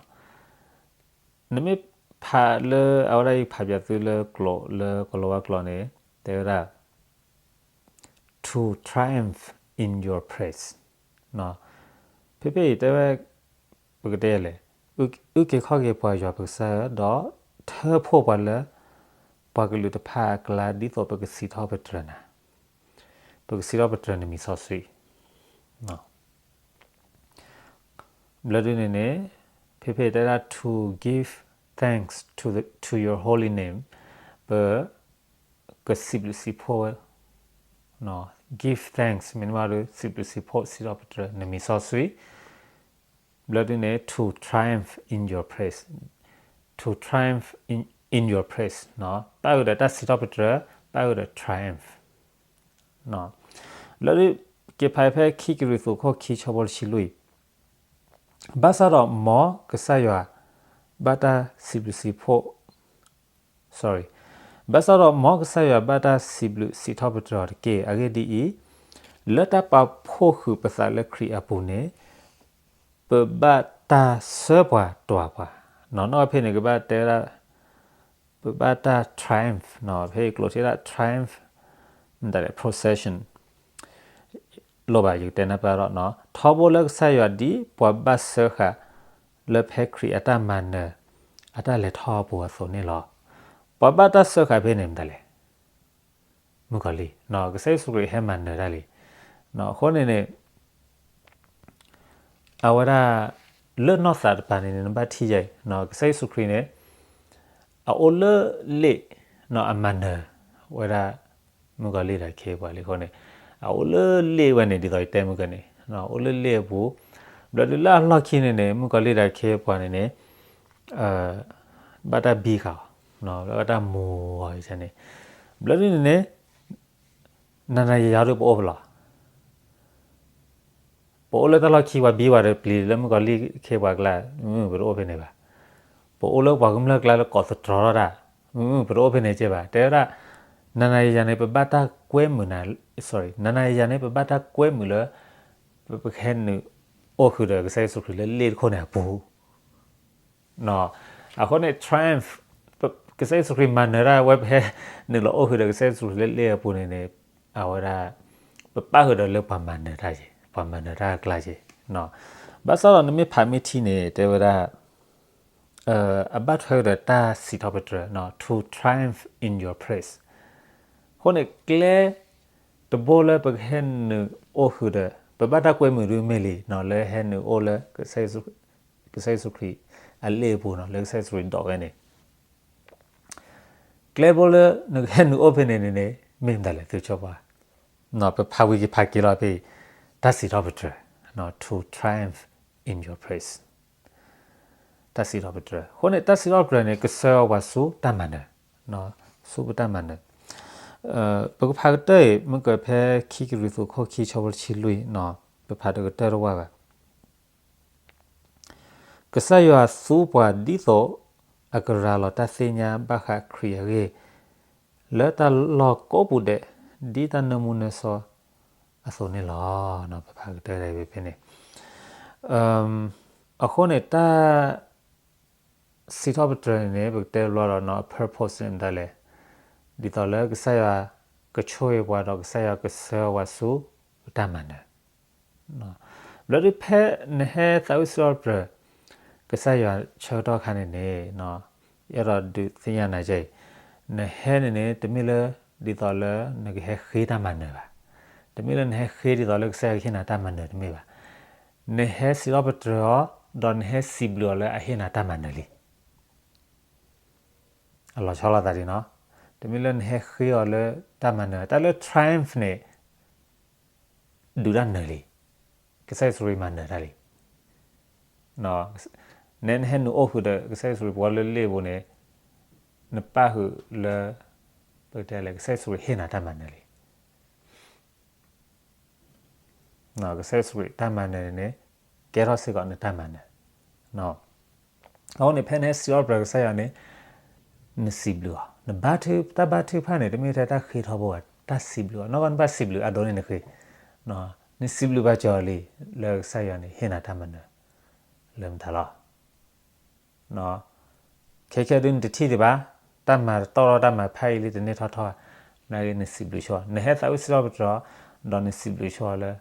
နမ့ၢ်ဖးလၢအဝဲဒၣ်ယဖးပၠးသုလၢကျိာ် လၢကီၤလၤဝါကျိာ်န့ၣ် တဲဝဲဒၣ် to triumph in your praise ဖဲဖဲအံၤတဲဝဲ ပကတဲလဲၣ်, အုၣ်က့ၤခီၣ်က့ၤပှၤယွၤပကစၢ်ဧၢ, ဒီးထၢဖှိၣ်ပှၤလၢ ပှၤကလုာ်တဖၣ်အကျါ ဒ်သိးပကစံးထီၣ်ပတြၢၤနၤ, ပကစံးထီၣ်ပတြၢၤနမံၤစီဆှံ. ဘျီဒုန့ၣ်န့ၣ် ဖဲဖဲတဲဒၣ် to give thanks to the, to your holy name, ပကစံးဘျုးစံးဖှိၣ်ဝဲ, give thanks မ့ၢ်န့ၣ်မးဒီး စံးဘျုးစံးဖှိၣ် စံးထီၣ်ပတြၢၤ နမံၤစီဆှံ, ဘျီဒုန့ၣ် to triumph in your praise, to triumph in, in your praise, ပၣ်ဃုာ်ဒီးတၢ်စံးထီၣ်ပတြၢၤ, ပၣ်ဃုာ်ဒီး triumph ဘျီဒု က့ၤဖးဖဲခံကရံၣ်သူးခိၣ်ခံဆၢဖိတဆံလွံၢ်, ဘၣ်ဆၣ်ဒီးမ်ကစၢ်ယွၤဘၣ်တၢ်စံးဘျုးစံးဖှိၣ်, sorry, ဘၣ်ဆၣ်ဒီးမ်ကစၢ်ယွၤဘၣ်တၢ်စံးဘျုးစံးထီၣ်ပတြၢၤအီၤတက့ၢ်. အဂ့ၢ်ဒ်အံၤ, လၢတၢ်ပာ်ဖှိၣ်ဃုာ်ပသးလၢခရံာ်အပူၤန့ၣ် ပဘၣ်တၢ်စၢပှၤတွၤပှၤ, နီၢ်နီၢ်ဖဲန့ၣ် ကဘၣ်တဲဝဲဒၣ် ပဘၣ်တၢ် triumph, ဖဲအံၤကျိးထံၣ်ဒၣ် triumph, မတၤလဲၣ် procession, လိၣ်ဘၣ် ယကတဲနၢ်ပၢၢ်ဒီး ထီဘိလၢကစၢ်ယွၤဒ်ပှၤဘၣ်စၢဃာ် လၢဖဲခရံာ်အတၢ်မၤနၢၤ အတၢ်လဲၤထီၣ်အပူၤအသိးန့ၣ်လီၤ. ပှၤဘၣ်တၢ်စၢဃာ်ဖဲန့ၣ်မတၤလဲၣ်, မုၣ်ကီၤလံၢ်, ကစၢ်ယ့ၣ်ၡူးခရံာ်ဟဲမၤနၢၤတၢ်လံ. အဃိန့ၣ်န့ၣ် အဝဲဒၣ် လၢနီၢ်သးတပၤန့ၣ်န့ၣ် နဘၣ်ထံၣ်ယဲၢ်, ကစၢ်ယ့ၣ်ၡူးခရံာ်န့ၣ် အအိၣ်လၢလ့ၣ်, အမၤနၢၤဝဲဒၣ် မုၣ်ကီၤလံၢ်ဒီးခ့ပှၤလံအဃိန့ၣ်, အအိၣ်လၢလ့ၣ်ဝဲန့ၣ် ဒ်သိးယတဲမုၢ်ကန့ၣ်, အိၣ်လၢလ့ၣ်အပူၤ, ဘျီဒုလၢအလီၢ်ခံန့ၣ်န့ၣ် မုၣ်ကီၤလံၢ်ဒီးခ့ပှၤန့ၣ်န့ၣ် ဘၣ်တၢ်ဘံဃာ်အီၤ, ဘၣ်တၢ်မူအီၤန့ၣ်, ဘျီဒုန့ၣ်န့ၣ် နၤနၤယၤယၤဒုးပအိၣ်ဖဲလဲၣ် ပအိၣ်လၢတၢ်လီၢ်ခံ ပှၤဘံပှၤဒီးပျံၤလၢမုၣ်ကီၤလံၢ်ခ့ပှၤကျါ, မုၢ်ပတအိၣ်ဖဲန့ၣ်ဘၣ်. ပအိၣ်လၢပှၤကမျၢၢ်ကျါလၢကိးသတြီၤထီၣ်တၢ်, မုၢ်ပတအိၣ်ဖဲန့ၣ်ကဲဘၣ်. တဲဝဲဒၣ် နၤနၤယၤယၤန့ၣ် ပဘၣ်တၢ်ကွဲမုာ်နၤ, sorry, နၤနၤယၤယၤန့ၣ် ပဘၣ်တၢ်ကွဲမုာ်လၢ ပကဟဲနုာ်အိၣ်ဃုာ်ဒီးကစၢ်ယ့ၣ်ၡူးခရံာ်လၢလ့ၣ်တခိၣ်န့ၣ်အပူၤ အဃိန့ၣ် triumph, ကစၢ်ယ့ၣ်ၡူးခရံာ်မၤနၢၤတၢ်ဝဲ ပဟဲနုာ်လီၤအိၣ်ဃုာ်ဒီးကစၢ်ယ့ၣ်ၡူးခရံာ်လၢလ့ၣ်အပူၤန့ၣ်န့ၣ်, အဝဲဒၣ် ပပၣ်ဃုာ်ဒီးလၢပှၤမၤနၢၤတၢ်က့ၤ, ပှၤမၤနၢၤတၢ်အကျါက့ၤ. ဘၣ်ဆၣ်ဒီးနမ့ၢ်ဖးမ့ၢ်ထံန့ၣ် တဲဝဲဒၣ် အဘၣ်ထွဲဒီးတၢ်စံးထီၣ်ပတြၢၤ, to triumph in your praise. အဃိန့ၣ် ကျဲတဘိလၢပကဟဲနုာ်အိၣ်ဃုာ်ဒီး ပဘၣ်တၢ်ကွဲမုာ်ဒုးမ့ၢ်လံ လၢဟဲနုာ်အိၣ်လၢ ကစၢ်ယ့ၣ်ၡူးခရံာ်အလ့ၣ်အပူၤန့ၣ် လၢကစၢ်ယ့ၣ်ၡူးခရံာ်ဒိးဝဲန့ၣ်, ကျဲဘိလၢနကဟဲနုာ်အိၣ်ဖဲန့ၣ်န့ၣ် မ့ၢ်မတၤလဲၣ် သုဆိပှၤ, ပဖးဝံၤက့ၤဖးက့ၤလီၤဖဲ တၢ်စံးထီၣ်ပတြၢၤ, to triumph in your praise, တၢ်စံးထီၣ်ပတြၢၤ. အဃိန့ၣ် တၢ်စံးထီၣ်ပတြၢၤန့ၣ် ကဆှၢအီၤပှၤဆူတၢ်မၤနၢၤ, ဆူပတၢ်မၤနၢၤ. ပကဖးကတၢၢ်အံၤ မ့ၢ်ကဖဲခံကရံၣ်သူးခိၣ်ခံဆၢဖိတဆံလွံၢ်, ပဖးဒီးကတၢၢ်တဝၢ်ဘၣ်. ကစၢ်ယွၤသူပှၤဒ်သိးအကရၤလီၤတၢ်သ့ၣ်ညါဘၣ်ဃးခရံာ်အဂ့ၢ်, လၢတၢ်လီၢ်ကိးပူၤဒဲး ဒ်တၢ်နၢမူနၢဆှီအသိးန့ၣ်လီၤ. ပဖးကတၢၢ်ဖဲန့ၣ်. အဃိန့ၣ် တၢ်စံးထီၣ်ပတြၢၤန့ၣ်န့ၣ် ပကတဲဘျီဒီး အ purpose န့ၣ်မတၤလဲၣ်, ဒ်သိးလၢကစၢ်ယွၤကဆိၣ်ဂ့ၤပှၤဒီး ကစၢ်ယွၤကဆှၢပှၤဆူတၢ်မၤနၢၤ ဘျီဒုးဖဲနဟဲသးဝံၣ်စံးထီၣ်ပတြၢၤ ကစၢ်ယွၤဆၢကတီၢ်ခါန့ၣ်န့ၣ်, ယအဲၣ်ဒိးဒုးသ့ၣ်ညါနၤကဲအံၤ, နဟဲန့ၣ်န့ၣ် တမ့ၢ်လၢ ဒ်သိးလၢနကဟဲဃ့တၢ်မၤနၢၤဘၣ်. တမ့ၢ်လၢနဟဲဃ့ဒ်သိးလၢကစၢ်ယွၤကဟ့ၣ်နၤတၢ်မၤနၢၤတမ့ၢ်ဘၣ်. နဟဲစံးထီၣ်ပတြၢၤအီၤ, ဒီးနဟဲစံးဘျုးအီၤလၢအဟ့ၣ်နၤတၢ်မၤနၢၤလံ. အလီၤဆီလိာ်သးဒ်န့ၣ်, တမ့ၢ်လၢနဟဲဃ့အီၤလၢတၢ်မၤနၢၤ, တၢ်လၢ triumph န့ၣ် ဒုးတၢ်နၢၤလံ. ကစၢ်ယ့ၣ်ၡူးခရံာ်မၤနၢၤတၢ်လံ. နဟဲနုာ်အိၣ်ဃုာ်ဒီးကစၢ်ယ့ၣ်ၡူးခရံာ်ပှၤလၢလ့ၣ်အပူၤန့ၣ်, နပၣ်ဃုာ်လၢ ပတဲလဲၣ် ကစၢ်ယ့ၣ်ၡူးခရံာ်ဟ့ၣ်နၤတၢ်မၤနၢၤလံ. ကစၢ်ယ့ၣ်ၡူးခရံာ်တၢ်မၤနၢၤန့ၣ် ကဲထီၣ်စ့ၢ်ကီးနတၢ်မၤနၢၤ. အဃိန့ၣ် ဖဲနဟဲစံးထီၣ်ပတြၢၤကစၢ်ယွၤန့ၣ် နစံးဘျုးအီၤ, နဘါထု တၢ်ဘါထုကဖၣ်န့ၣ် တမ့ၢ်ထဲတၢ်ဃ့ထီဘိဘၣ်, တၢ်စံးဘျုးအီၤ, နီၢ်ကီၢ်နဘၣ်စံးဘျုးအဒိန့ၣ်နဃ့, နစံးဘျုးဘၣ်ကၠီၤလံ လၢကစၢ်ယွၤန့ၣ် ဟ့ၣ်နၤတၢ်မၤနၢၤ လၢမတၤလီၤ. ခဲခဲဒုးနတထံၣ်ဒံးဘၣ်, တၢ်မၤတတီၢ်ထီၣ် တၢ်မၤဖးယံာ်လံတန့ၢ်ထီၣ်ထီၣ်, နစံးဘျုးဆိ, နဟဲသးဝံၣ်စံးထီၣ်ပတြၢၤ ဒီးနစံးဘျုးဆိလၢ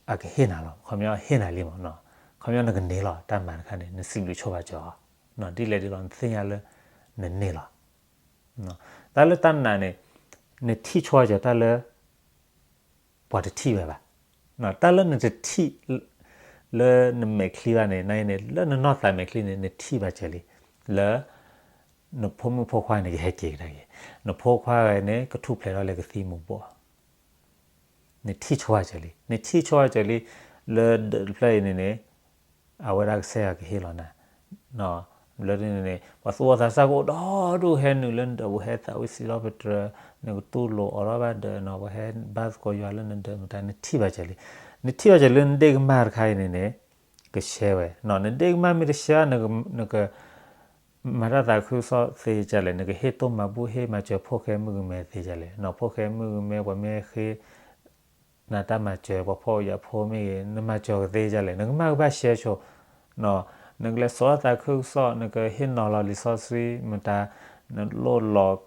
အကဟ့ၣ်နၤလီၤ, ခီပညီဟ့ၣ်နၤလံမး, ခီပညီနကန့ၢ်လီၤတၢ်မၤတခါန့ၣ် နစံးဘျုးဆိဘၣ်ကၠီၤ, ဒ်လဲၣ်ဒ်လဲၣ် နသ့ၣ်ညါလၢ နန့ၢ်လီၤ. တၢ်လၢတၢ်နာ်န့ၣ် နထံၣ်ဆိကၠီၤတၢ်လၢ ပှၤတထံၣ်ဝဲဘၣ်. တၢ်လၢနတထံၣ် လၢနမဲာ်ချံဘၣ်န့ၣ် နန့ၣ် လၢနနီၢ်သးမဲာ်ချံန့ၣ် နထံၣ်ဘၣ်စၢၤလံ, လၢ နဖိမုၣ်ဖိခွါန့ၣ် ကဟဲက့ၤကဒါက့ၤ, နဖိခွါဂၤန့ၣ် ကထူၣ်ဖျဲးထီၣ်လၢကသံၣ်မူၤဘှီး နထံၣ်ဆိဘၣ်စၢၤလံ, နထံၣ်ဆိဘၣ်စၢၤလံ, လၢဒၢးတဖျၢၣ်အံၤန့ၣ်န့ၣ် အဝဲဒၣ်ကစၢ်ယွၤကဟ့ၣ်လီၤနၤ, လၢန့ၣ်န့ၣ် ပှၤသူၣ်ဘီၣ်သးစၢ်ကအိၣ်ဒီဒူၣ် ဟဲနုာ်လၢနဒၢးပူၤ ဟဲသးဝံၣ်စံးထီၣ်ပတြၢၤ, နကတူၢ်လိာ်အိးထီၣ်ဘၣ်ဒၢးနီၤ, ပှၤဟဲဘါသကိးယွၤလၢနဒၢးမတၤ နထံၣ်ဘၣ်စၢၤလံ, နထံၣ်ဘၣ်စၢၤလၢနဒ့ၣ်ကမၢ်တခါအံၤန့ၣ်န့ၣ် ကရှဲဝဲ, နဒ့ၣ်ကမၢ်မ့ၢ်တရှဲဘၣ် နက မၤတၢ်သးခုကစီၣ်သ့ဒ်လဲၣ်, နကဟ့ၣ်တိၢ်မၤဘူၣ်ဟ့ၣ်မၤစၢၤဖိၣ်ဃဲမုၣ်ကမဲသ့ဒ်လဲၣ်, နီၢ်ဖိၣ်ဃဲမုၣ်ကမဲ ပှၤမ့ၢ်ဃ့နၤတၢ်မၤစၢၤ ပှၤဖှီၣ်ယာ်ဖိမ့ၢ်ဂ့ၤ နမၤစၢၤကသ့ဒ်လဲၣ်, နကမၢ်ကဘၣ်ရှဲဆိ, နကလဲၤစိာ်ထီၣ်သးခုကစီၣ် နကဟ့ၣ်နီၤလီၤလံာ်စီဆှံမတၤ, နလိၣ်လီၤ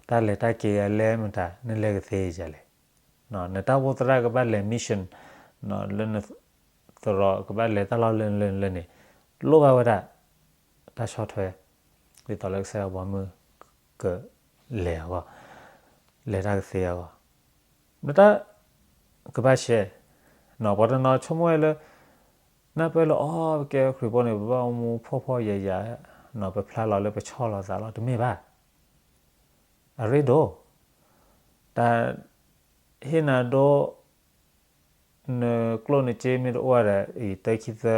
တၢ်လဲၤတၢ်က့ၤအလဲမတၤ နလဲၤကသ့ဒ်လဲၣ်, နတၢ်အိၣ်ဖှိၣ်သရၣ်ကဘၣ်လဲၤ mission လၢနသရိာ်ကဘၣ်လဲၤတၢ်လီၢ်လၢလၢန့ၣ် လိၣ်ဘၣ်ဝဲဒၣ် တၢ်ဆီၣ်ထွဲ ဒ်သိးလၢကစၢ်ယွၤဘီမုၢ် ကလဲၤအဂီၢ်, လဲၤတၢ်ကသ့အဂီၢ်, နတၢ်ကဘၣ်ရှဲ, ပှၤတနီၤဆိကမိၣ်ဝဲလၢ နၢ်ပၢၢ်လၢအီၤ ပကဲခရံာ်ဖိန့ၣ် ပဘၣ်အိၣ်မူဖှီၣ်ဖှီၣ်ယာ်ယာ်, ပဖျါလီၤလၢပဆီၣ်လီၤသးလီၤ တမ့ၢ်ဘၣ်, အရ့ဒိၣ်, တၢ် ဟ့ၣ်နၤဒိ နကျိၣ်နစ့မ့ၢ်တအိၣ်ဒီး အံၤတၢ်ခံသၢ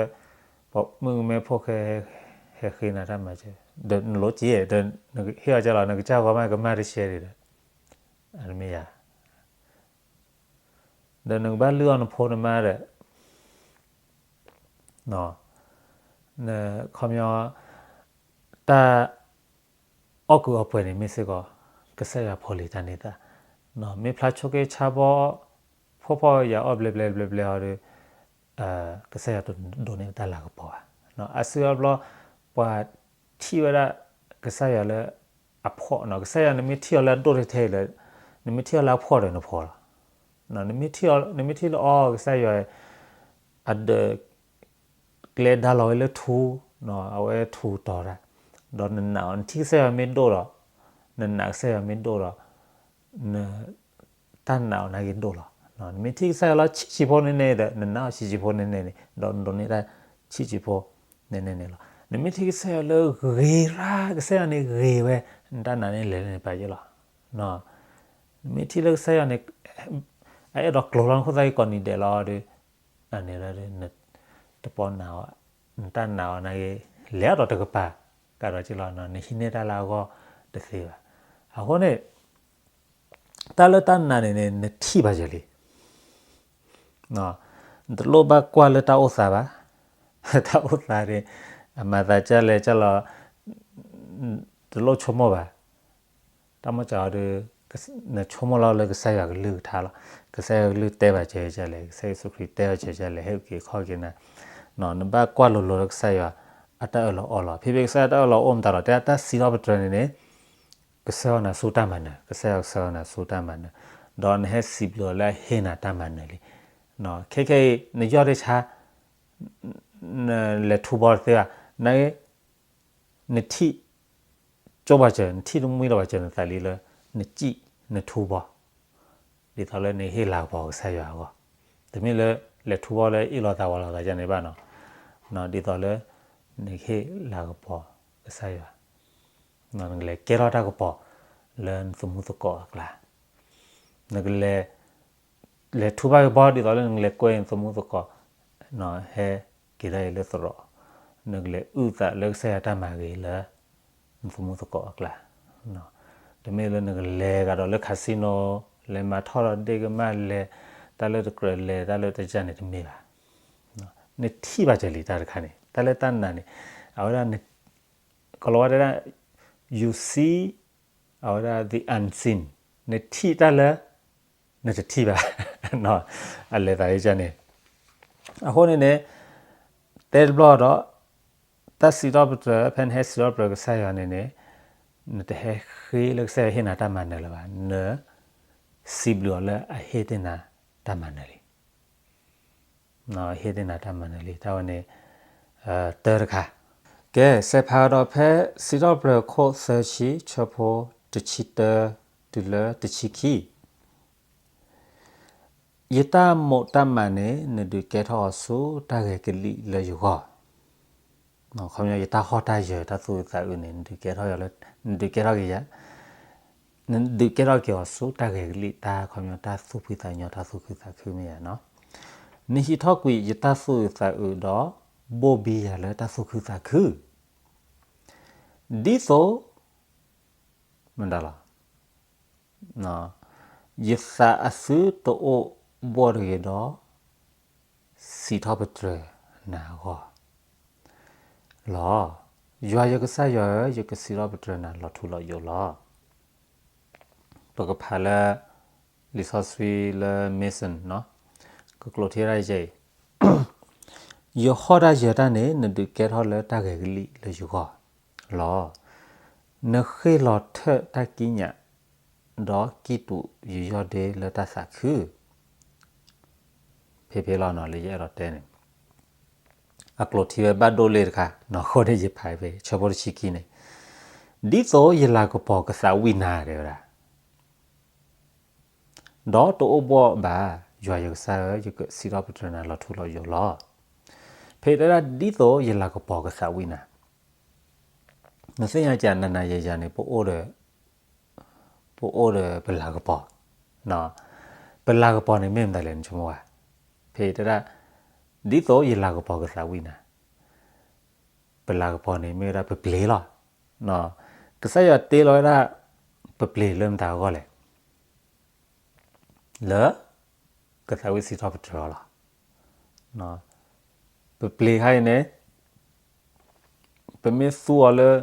ပှၤမုၣ်ကမဲဖိၣ်ဃဲ ဟဲဃ့နၤတၢ်မၤစၢၤ, ဒီးနလိၣ်က့ၤ ဒီးနကဟ့ၣ်အီၤကလီၤ နကစၢ်ဂီၤမးကမၢ်တရှဲဒံးဒီး အမ့ၢ်ယၤ, ဒီးနကဘၣ်လုၢ်အီၣ်နဖိနမါဒီး နခီပညီ တၢ် အီၣ်ကုးအီပှဲၤန့ၣ်မ့ၢ်စ့ၢ်ကီး ကစၢ်ယွၤဖိလံၤတၢ်န့ၢ်သါ, မ့ၢ်ဖျါဆိက့ဆါဘီ ဖှီၣ်ဖှီၣ်ယာ်အီၣ်ဘျဲဘျဲဘျဲဘျဲအီၤဒီး ကစၢ်ယွၤတဒိးန့ၢ်တၢ်လၤကပီၤဘၣ်. အါစုအါဘျီ ပှၤထံၣ်ဝဲဒၣ် ကစၢ်ယွၤလၢအဖှီၣ်နီၤ, ကစၢ်ယွၤနမ့ၢ်ထံၣ်အီၤလၢအဒိၣ်ထဲထဲအံၤလၢ နမ့ၢ်ထံၣ်အီၤလၢအဖှီၣ်ဒီးနဖှီၣ်လီၤ. နမ့ၢ်ထံၣ်လၢအီၤ ကစၢ်ယွၤ အဒၢး ကျဲဒါလီၤဝဲလၢထူ, အဝဲထူတီၤတၢ်, ဒီးနနာ်အီၤ နထံၣ်ကစၢ်ယွၤမ့ၢ်ဒိၣ်ဒီး နနာ်ကစၢ်ယွၤမ့ၢ်ဒိၣ်ဒီး န တၢ်နာ်အီၤနာ်က့ဒိၣ်လီၤ. နမ့ၢ်ထံၣ်ကစၢ်ယွၤလၢဆံးဆံးဖိန့ၣ်န့ၣ်ဒီး နနာ်အီၤဆံးဆံးဖိန့ၣ်န့ၣ်န့ၣ် ဒီးနဒိးန့ၢ်တၢ်ဆံးဆံးဖိန့ၣ်န့ၣ်လီၤ. နမ့ၢ်ထံၣ်ကစၢ်ယွၤလၢဂ့ၤရၣ် ကစၢ်ယွၤန့ၣ်ဂ့ၤဝဲ နတၢ်နာ်န့ၣ်လဲၤလၢန့ၣ်ပာ်ယ့ၢ်လီၤ. နမ့ၢ်ထံၣ်လၢကစၢ်ယွၤန့ၣ် အအဲၣ်ဒိးကျိၤလီၤနခိၣ်သၣ်ဂ့ၤကိးနံၤဒဲးလီၤဒီး အန့ၣ်လၢ တပီၢ်နာ်အီၤ နတၢ်နာ်အီၤနာ်က့ လဲၤအါထီၣ်တကပၤ ကဒီးက့လီၤ နဟံးန့ၢ်တၢ်လၢအဂီၢ်တသ့ဘၣ်. အဃိန့ၣ် တၢ်လၢတၢ်နာ်န့ၣ်န့ၣ် နထံၣ်ဘၣ်ယၤလံ. နတလိၣ်ဘၣ်ကွၢ်လၢတၢ်အိၣ်သးဘၣ်. တၢ်အိၣ်သးန့ၣ် အမၤသးကလဲၣ်ကလီၤ တလိၣ်ဆိကမိၣ်ဘၣ်. တၢ်မိၣ်စးအီၤဒီး နဆိကမိၣ်လီၤလၢကစၢ်ယွၤကလုၢ်ကထါလီၤ. ကစၢ်ယွၤကလုၢ်တဲဘၣ်စၢၤယလဲၣ်, ကစၢ်ယ့ၣ်ၡူးခရံာ်တဲဘၣ်စၢၤယလဲၣ်, ဟဲအုၣ်က့ၤခီၣ်က့ၤနၤ, နဘၣ်ကွၢ်လိၤလိၤလၢကစၢ်ယွၤ အတၢ်အၢၣ်လီၤအီလီၤ. ဖဲဖဲကစၢ်ယွၤတၢ်အၢၣ်လီၤအိၣ်မတၤလီၤ, တဲတၢ်စံးထီၣ်ပတြၢၤန့ၣ်န့ၣ် ကဆှၢအီၤနၤဆူတၢ်မၤနၢၤ, ကစၢ်ယွၤကဆှၢအီၤနၤဆူတၢ်မၤနၢၤ, ဒီးနဟဲစံးဘျုးအီၤလၢအဟ့ၣ်နၤတၢ်မၤနၢၤလံ. ခဲခဲအံၤ နယီၢ်တဆါ နလဲၤထူဘီတသ့ဘၣ်, န နထံၣ် ကၠိဘၣ်စၢၤ နထံၣ်တမှံလီၤဘၣ်စၢၤနသးလံလၢ နစံၣ် နထူဘီ ဒ်သိးလၢနဟ့ၣ်လၤကပီၤကစၢ်ယွၤအဂီၢ်, တမ့ၢ်လၢ လဲၤထူဘီလၢအ့ၣ်လိာ်သးဝီလိာ်သးယါန့ၣ်ဘၣ်နီၤ, ဒ်သိးလၢ နဟ့ၣ်လၤကပီၤကစၢ်ယွၤ, နကလဲၤကဲထီၣ်တၢ်ကပီၤ လၢနသမူသကိးအကျါ, နကလဲၤ လဲၤထူဘၣ်က့ၤဘီ ဒ်သိးလၢနကလဲၤကွဲနသမူသကိး ဟဲက့ၤဒၣ်အံၤလၢသရိာ်, နကလဲၤအုၣ်သးလၢကစၢ်ယွၤတၢ်မၤဂ့ၤလၢ နသမူသကိးအကျါ, တမ့ၢ်လၢနကလဲၤကဒီးလၢ casino လဲၤမၤထီၣ်ဒီးဒ့ၣ်ကမၢ်လဲၤ တၢ်လၢတကြၢးလဲၤတၢ်လၢတယၢ်န့ၣ်တမ့ၢ်ဘၣ်. နထံၣ်ဘၣ်စၢၤလံတၢ်တခါန့ၣ် တၢ်လၢတၢ်နာ်န့ၣ် အဝဲဒၣ် ကလီၤဝါတဲဒၣ် you see အဝဲဒၣ် the unseen နထံၣ်တၢ်လၢ နတထံၣ်ဘၣ် အလဲၤသးဒ်န့ၣ်, အဃိန့ၣ်န့ၣ် တဲတဘျီဒီး တၢ်စံးထီၣ်ပတြၢၤ ဖဲနဟဲစံးထီၣ်ပတြၢၤကစၢ်ယွၤန့ၣ်န့ၣ် နတဟဲဃ့လၢကစၢ်ယွၤဟ့ၣ်နၤတၢ်မၤနၢၤလၢၤဘၣ်, န စံးဘျုးအီၤလၢအဟ့ၣ်တ့ၢ်နၤတၢ်မၤနၢၤလံ. ဟ့ၣ်တ့ၢ်နၤတၢ်မၤနၢၤလံ တၢ်ဝဲန့ၣ် တၢတခါ, ကဲ စဲးဖးကဒီးဖဲစံးထီၣ်ပတြၢၤခိၣ်သၢဆံ ဆၢဖိတဆံတၢ တုၤလၢတဆံခံ, ယတၢ်မိၣ်တၢ်မၤန့ၣ် နဒုးကဲထီၣ်အီၤဆူတၢ်ဂဲၤကလံၣ်လၢယဂီၢ်, ခီပညီ ယတၢ်ဟီၣ်တၢ်ယၢၤ တၢ်သူၣ်အုးသးအုးန့ၣ် နဒုးကဲထီၣ်ယၤလၢ, နဒုးကဲထီၣ်က့ၤယၤ, နဒုးကဲထီၣ်က့ၤအီၤဆူတၢ်ဂဲၤကလံၣ် တၢ်ခီပညီ တၢ်သူၣ်ဖှံသးညီ တၢ်သူၣ်ခုသးခုမ့ၢ်ယၤနီၤ. နဟံးထီၣ်ကွံာ်ယတၢ်သူၣ်အုးသးအုးဒီး ဘိၣ်ဘံယၤလၢတၢ်သူၣ်ခုသးခု ဒ်သိး မတၤလီၤ, ယသးအသုတအိၣ်ဘှီၣ်တဂ့ၤဒီး စံးထီၣ်ပတြၢၤနၤအဂီၢ်လီၤ. ယွၤယကစၢ်ယွၤဧၢ, ယကစံးထီၣ်ပတြၢၤနၤလီၤထူလီၤယိာ်လီၤ. ပကဖးလၢ လံာ်စီဆှံလၢ Mason နီၤ, ကကျိးထံရၢ်ယဲအံၤ, ယဟီၣ်တၢ်ယၢၤတၢ်န့ၣ် နဒုးကဲထီၣ်လၢတၢ်ဂဲၤကလံၣ်လၢယဂီၢ်လီၤ. နဃ့ၢ်လီၤထၢၣ်တၢ်ကံးညာ်, ဒီးကံၣ်တူာ်ယယီၢ်ဒ့လၢတၢ်သးခု ဖဲဖဲလီၤနီၤ လၢယအဲၣ်ဒိးတဲန့ၣ်, အကျိးထံဝဲဘၣ်ဒိၣ်လ့တခါနီၤ, အဃိန့ၣ်ယဖးဖဲ ဆၢဖိတဆံခံန့ၣ်, ဒ်သိးယလၤကပီၤကသးဝံၣ်နၤ တဲဝဲဒၣ်, ဒီးတအိၣ်ဘှီၣ်ဘၣ်, ယွၤယကစၢ်ဧၢ, ယကစံးထီၣ်ပတြၢၤနၤလီၤထူလီၤယိာ်လီၤ. ဖဲတဲဒၣ် ဒ်သိးယလၤကပီၤကသးဝံၣ်နၤ, နသ့ၣ်ညါကနၤနၤယၤယၤန့ၣ် ပအိၣ်ဒီး ပအိၣ်ဒီးပလၤကပီၤ, ပလၤကပီၤန့ၣ်မ့ၢ်မတၤလဲၣ် နဆိကမိၣ်ဧါ. ဖဲတဲဒၣ် ဒ်သိးယလၤကပီၤကသးဝံၣ်နၤ, ပလၤကပီၤန့ၣ်မ့ၢ်ဝဲဒၣ်ပပျ့ၤလီၤ. ကစၢ်ယွၤတ့လီၤဝဲဒၣ် ပပျ့ၤလၢမတၤအဂီၢ်လဲၣ်, လၢ ကသးဝံၣ်စံးထီၣ်ပတြၢၤအီၤလီၤ. ပပျ့ၤခါအံၤန့ၣ် ပမ့ၢ်သူအီၤလၢ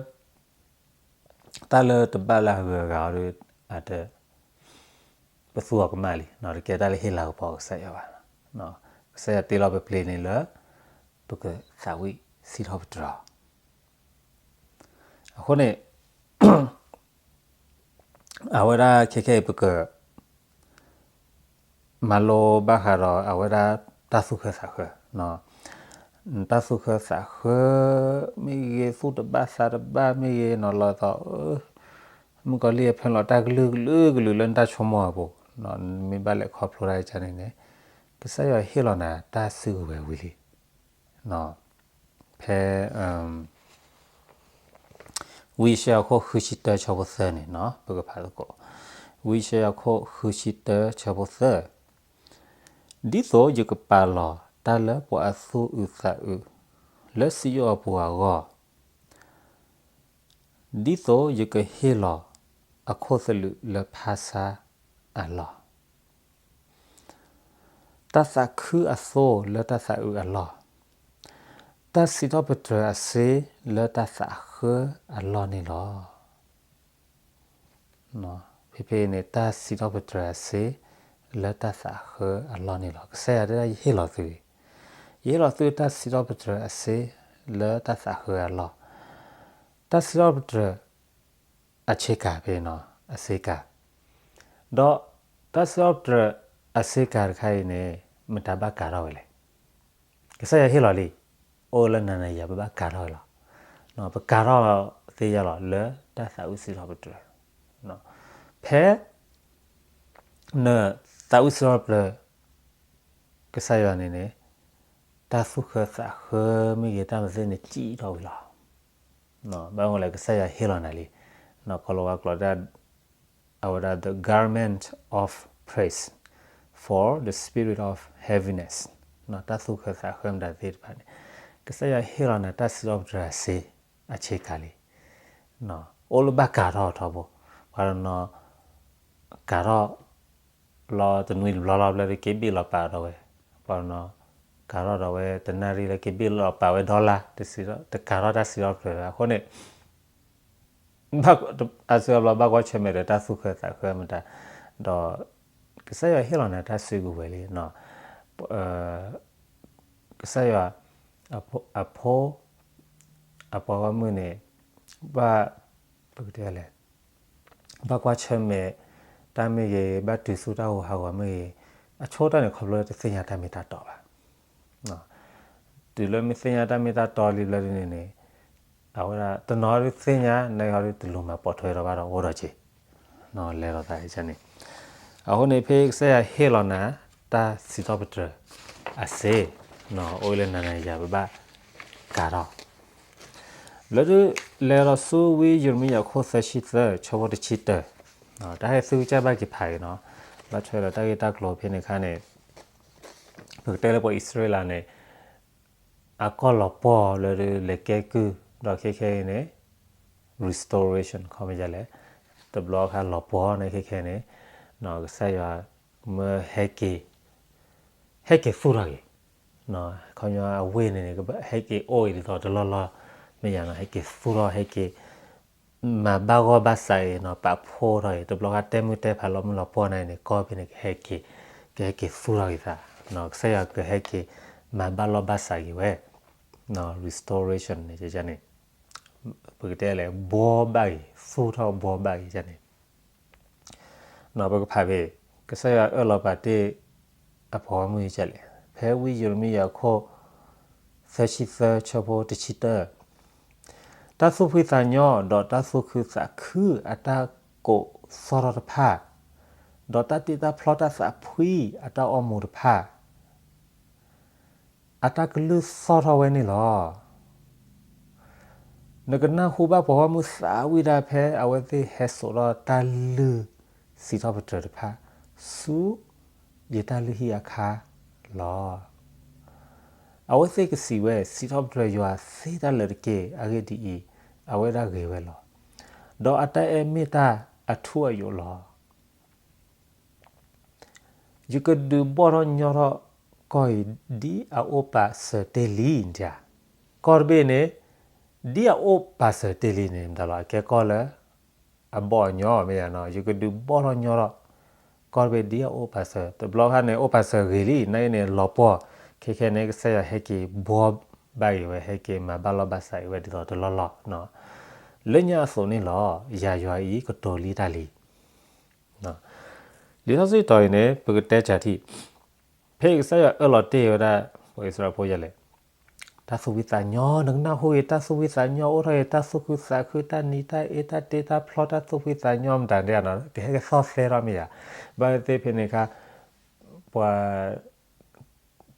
တၢ်လၢတဘၣ်လၢအဂုၤအဂၤအီၤဒီး အတ ပသူအီၤကမၣ်လံ, တကဲတၢ်လၢ ဟ့ၣ်လၤကပီၤကစၢ်ယွၤဘၣ်. ကစၢ်ယွၤတ့လီၤပပျ့ၤန့ၣ်လၢ ပကသးဝံၣ်စံးထီၣ်ပတြၢၤအီၤ. အဃိန့ၣ် အဝဲဒၣ်ခဲခဲအံၤ ပက မၤလိဘၣ်ဃးဒီးအဝဲဒၣ်တၢ်သူၣ်ဃၢသးဃၢ, တၢ်သူၣ်ဃၢသးဃၢမ့ၢ်ဂ့ၤ, သူၣ်တဘၣ်သးတဘၣ်မ့ၢ်ဂ့ၤနီၤ, လီၤသီး မုၣ်ကီၤလံၢ်အဖျၢၣ်လီၤ တၢ်ကလုာ်ကလုာ်ကလုာ်လၢနတၢ်ဆိကမိၣ်အပူၤ, မ့ၢ်ဘၣ်လဲၤခီဖျိတၢ်ကန့ၣ်န့ၣ်, ကစၢ်ယွၤဟ့ၣ်လီၤနၤတၢ်စုကဝဲၤဝံၤလံ. ဖဲ ဝံယၡါယၤခိၣ်ဃုဆံတၢဆၢဖိသၢန့ၣ်နီၤ, ပကဖးသကိး, ဝံယၡါယၤခိၣ်ဃုဆံတၢဆၢဖိသၢ, ဒ်သိးယကပာ်လီၤတၢ်လၢပှၤအသူၣ်အုးသးအုး လၢစံယိၣ်အပူၤအဂီၢ်, ဒ်သိးယကဟ့ၣ်လီၤအခိၣ်သလုးလၢဖါဆါအလီၢ် တၢ်သးခုအသိလၢတၢ်သးအုးအလီၢ်, တၢ်စံးထီၣ်ပတြၢၤအစ့လၢတၢ်သးဃၢအလီၢ်န့ၣ်လီၤ. ဖဲဖဲန့ၣ် တၢ်စံးထီၣ်ပတြၢၤအစ့လၢတၢ်သးဃၢအလီၢ်န့ၣ်လီၤ. ကစၢ်ယွၤတဲဒၣ် ယဟ့ၣ်လီၤသု, ယဟ့ၣ်လီၤသုတၢ်စံးထီၣ်ပတြၢၤအစ့လၢတၢ်သးဃၢအလီၢ်, တၢ်စံးထီၣ်ပတြၢၤ အဆ့ကၤဖဲနီၤ, အစ့ကၤ, ဒီးတၢ်စံးထီၣ်ပတြၢၤအစ့ကၤတခါအံၤန့ၣ် မတၤဘၣ်ကၤထီၣ်ဝဲလဲၣ်. ကစၢ်ယွၤဟ့ၣ်လီၤလံ, အိၣ်လၢနၤနၤယၤ ပဘၣ်ကၤထီၣ်ဝဲလီၤ. ပကၤထီၣ်သ့ယၤလီၤ လၢတၢ်သးဝံၣ်စံးထီၣ်ပတြၢၤ, ဖဲ နသးဝံၣ်စံးထီၣ်ပတြၢၤ ကစၢ်ယွၤန့ၣ်န့ၣ် တၢ်သူၣ်ဃၢသးဃၢမ့ၢ်ဂ့ၤ တၢ်မၤသ့န့ၣ် စံၣ်ထီၣ်ဝံၤလီၤ. ဘၣ်မနုၤလဲၣ် ကစၢ်ယွၤဟ့ၣ်လီၤနၤလံ, ကီၤလၤဝါကျိာ်ဒၣ် အဝဲဒၣ် the garment of praise for the spirit of heaviness, တၢ်သူၣ်ဃၢသးဃၢမတၤသ့ၣ်တဖၣ်န့ၣ် ကစၢ်ယွၤဟ့ၣ်လီၤနၤတၢ်စံးထီၣ်ပတြၢၤအစ့ အဆ့ကၤလံ, အိၣ်လၢဘၣ်ကၤထီၣ်အထီဘိ, ပှၤတနီၤ ကၤထီၣ် လီၤတနွံတဘျီလီၤ ဘျီဒီးက့ၤဘ့ၣ်လီၤပာ်ဒီးဝဲ, ပှၤတနီၤ ကၤထီၣ်ဒီးဝဲ တနၣ်ရံၣ်လၢက့ၤဘ့ၣ်လီၤပာ်ဝဲ dollar တကၤထီၣ်တၢ်စံးထီၣ်ပတြၢၤဘၣ်. အဃိန့ၣ် အါစုအါဘျီဘၣ်ကွၢ်ဆၢၣ်မဲာ်ဒီးတၢ်သူၣ်ဃၢသးဃၢမတၤ, ဒီး ကစၢ်ယွၤဟ့ၣ်လီၤနၤတၢ်စုကဝဲၤလံ, ကစၢ်ယွၤ အဖိ အပှၤဂီၢ်မုၢ်န့ၣ် ဘၣ် ပကတဲလဲၣ်, ဘၣ်ကွၢ်ဆၢၣ်မဲာ်တၢ်မ့ၢ်ဂ့ၤ, ဘၣ်တုၤဆူတၢ်ဟူးဟးဂီၤမ့ၢ်ဂ့ၤ, အဆိကတၢၢ်န့ၣ် ခီဖျိလၢတသ့ၣ်ညါတၢ်မ့ၢ်တၢ်တီဘၣ်. တုၤလၢမ့ၢ်သ့ၣ်ညါတၢ်မ့ၢ်တၢ်တီလံဘျီဒ်န့ၣ်န့ၣ်, အဝဲဒၣ်တနီၤဒုးသ့ၣ်ညါ နဂီၢ်ဒုးတလူၤမၤပိာ်ထွဲဒီးဘၣ်ဒီးအိၣ်ဒီးက့ၤ, လဲၤဒီးသးန့ၣ်. အဃိန့ၣ် ဖဲကစၢ်ယွၤဟ့ၣ်လီၤနၤ တၢ်စံးထီၣ်ပတြၢၤအစ့ အိၣ်လၢနၤနၤယၤယၤ ပဘၣ်ကးထီၣ် လၢဒုး လဲၤဒီးဆူဝံယံးရမံယၤ အခိၣ်သၢဆံသၢ ဆၢဖိတဆံတၢ, တၢ်ဟဲသုကစၢ်ဘၣ်က့ၤဖးအံၤနီၤ, ဘၣ်ထွဲဒီးတၢ်ဂ့ၢ်တၢ်ကျိၤဖဲန့ၣ်အခါန့ၣ် ပကတဲလၢပှၤအံၣ်စရ့လးန့ၣ် အကီၢ်လီၤပှီၢ်လၢဒုးလဲၤကဲကုၢ် ဒီးခဲခဲအံၤန့ၣ် restoration ခီပညီလဲၣ်, တဘျီခါလီၤပှီၢ်န့ၣ်ခဲခဲန့ၣ် ကစၢ်ယွၤမၢဟဲက့ၤ ဟဲက့ၤသူၣ်ထီၣ်က့ၤ, ခီပညီအဝ့ၢ်န့ၣ်န့ၣ် ဟဲက့ၤအိၣ်အံၤဒ်သိးတလီၢ်လီၢ် မ့ၢ်ယၤနီၤ, ဟဲက့ၤသူၣ်ထီၣ် ဟဲက့ၤ မၤဘၣ်ဂီၢ်ဘၣ်စးအံၤနီၤ, ပာ်ဖှိၣ်ထီၣ်အံၤ တဘျီခါတဲမုၢ်တဲဖးလီၤမုၢ်လီၤပှီၢ်န့ၣ်န့ၣ် ကီၢ်ဖဲန့ၣ်ကဟဲက့ၤ ကဟဲက့ၤသူၣ်ထီၣ်က့ၤသး, ကစၢ်ယွၤကဟဲက့ၤ မၤဘၣ်လီၢ်ဘၣ်စးက့ၤဝဲ restoration န့ၣ်န့ၣ် ပကတဲလဲၣ် ဘှီဘၣ်က့ၤ သူၣ်ထီၣ်ဘှီဘၣ်က့ၤန့ၣ် ပကဖးဖဲ ကစၢ်ယွၤအၢၣ်လီၤပာ်တ့ၢ် အပှၤဂီၢ်မုၢ်ကလဲၣ်, ဖဲဝံယံးရမံယၤအခိၣ် သၢဆံသၢ ဆၢဖိတဆံတၢ, တၢ်သူၣ်ဖှံသးညီဒီးတၢ်သူၣ်ခုသးခုအတၢ်ကိးသီၣ်ထီၣ်တဖၣ်, ဒီးတၢ်တ့တၢ်ဖျီတၢ်သးဖှံအတၢ်အိၣ်မူတဖၣ် အတၢ်ကလုၢ်သီၣ်ထီၣ်ဝဲန့ၣ်လီၤ. နကနၢ်ဟူဘၣ်ပှၤဂီၢ်မုၢ်သးဝံၣ်ဒၣ်ဖဲအဝဲသ့ၣ်ဟဲစိာ်ထီၣ်တၢ်လုၢ်စံးထီၣ်ပတြၢၤတဖၣ် ဆူယတၢ်လုၢ်ဟံၣ်အခါလီၤ. အဝဲသ့ၣ်ကစံးဝဲ စံးထီၣ်ပတြၢၤယွၤသ့တၢ်လၢာ်တက့ၢ်. အဂ့ၢ်ဒ်အံၤ, အဝဲဒၣ်ဂ့ၤဝဲလီၤ. ဒီးအတၢ်အဲၣ်မ့ၢ်တၢ်အထူအယိာ်လီၤ. ယကဒုးဘီၣ်ထီၣ်ညီထီၣ်ကီၢ်အံၤ ဒ်အအိၣ်ပာ်စၢၤတ့ၢ်လံဒၣ်. ကီၢ်တဘ့ၣ်န့ၣ် ဒ်အအိၣ်ပာ်စၢၤတ့ၢ်လံန့ၣ် မတၤလီၤ အကဲကီၢ်လၢအဘီၣ်အညီမ့ၢ်ယၤနီၤ, ယကဒုးဘီၣ်ထီၣ်ညီထီၣ် ကီၢ်တဘ့ၣ်ဒ်အအိၣ်ပာ်စၢၤ, တဘျီခါန့ၣ် အိၣ်ပာ်စၢၤဂ့ၤလံ, နာ်က့န့ၣ် လီၤပှီၢ်, ခဲခဲန့ၣ် ကစၢ်ယွၤဟဲက့ၤဘှီဘၣ်က့ၤဝဲ, ဟဲက့ၤမၤဘၣ်လီၢ်ဘၣ်စးက့ၤဝဲဒ်သိးတလီၢ်လီၢ် လၢညါအသိးန့ၣ်လီၤ. ယၤယွၤအံၤကတိၤလံတၢ်လံ. လံာ်စီဆှံတီၤအံၤန့ၣ် ပကတဲကၢထံၣ်, ဖဲအံၤကစၢ်ယွၤအၢၣ်လီၤတ့ၢ်ဝဲဒၣ် ပှၤအံၣ်စရ့လးဖိယဲလဲၣ်, တၢ်သူၣ်ဖှံသးညီ, နကနၢ်ဟူအံၤ တၢ်သူၣ်ဖှံသးညီအိၣ်ထီၣ်အံၤ, တၢ်သူၣ်ခုသးခု, တၢ်နံၤတၢ်အ့, တၢ်တ့တၢ်ဖျီ, တၢ်သူၣ်ဖှံသးညီမတၤဒ်နီၤ, ကဟဲကသီၣ်သဲထီၣ်မ့ၢ်ယၤ, ဘၣ်သ့ၣ်ဖဲန့ၣ်ခါ ပှၤ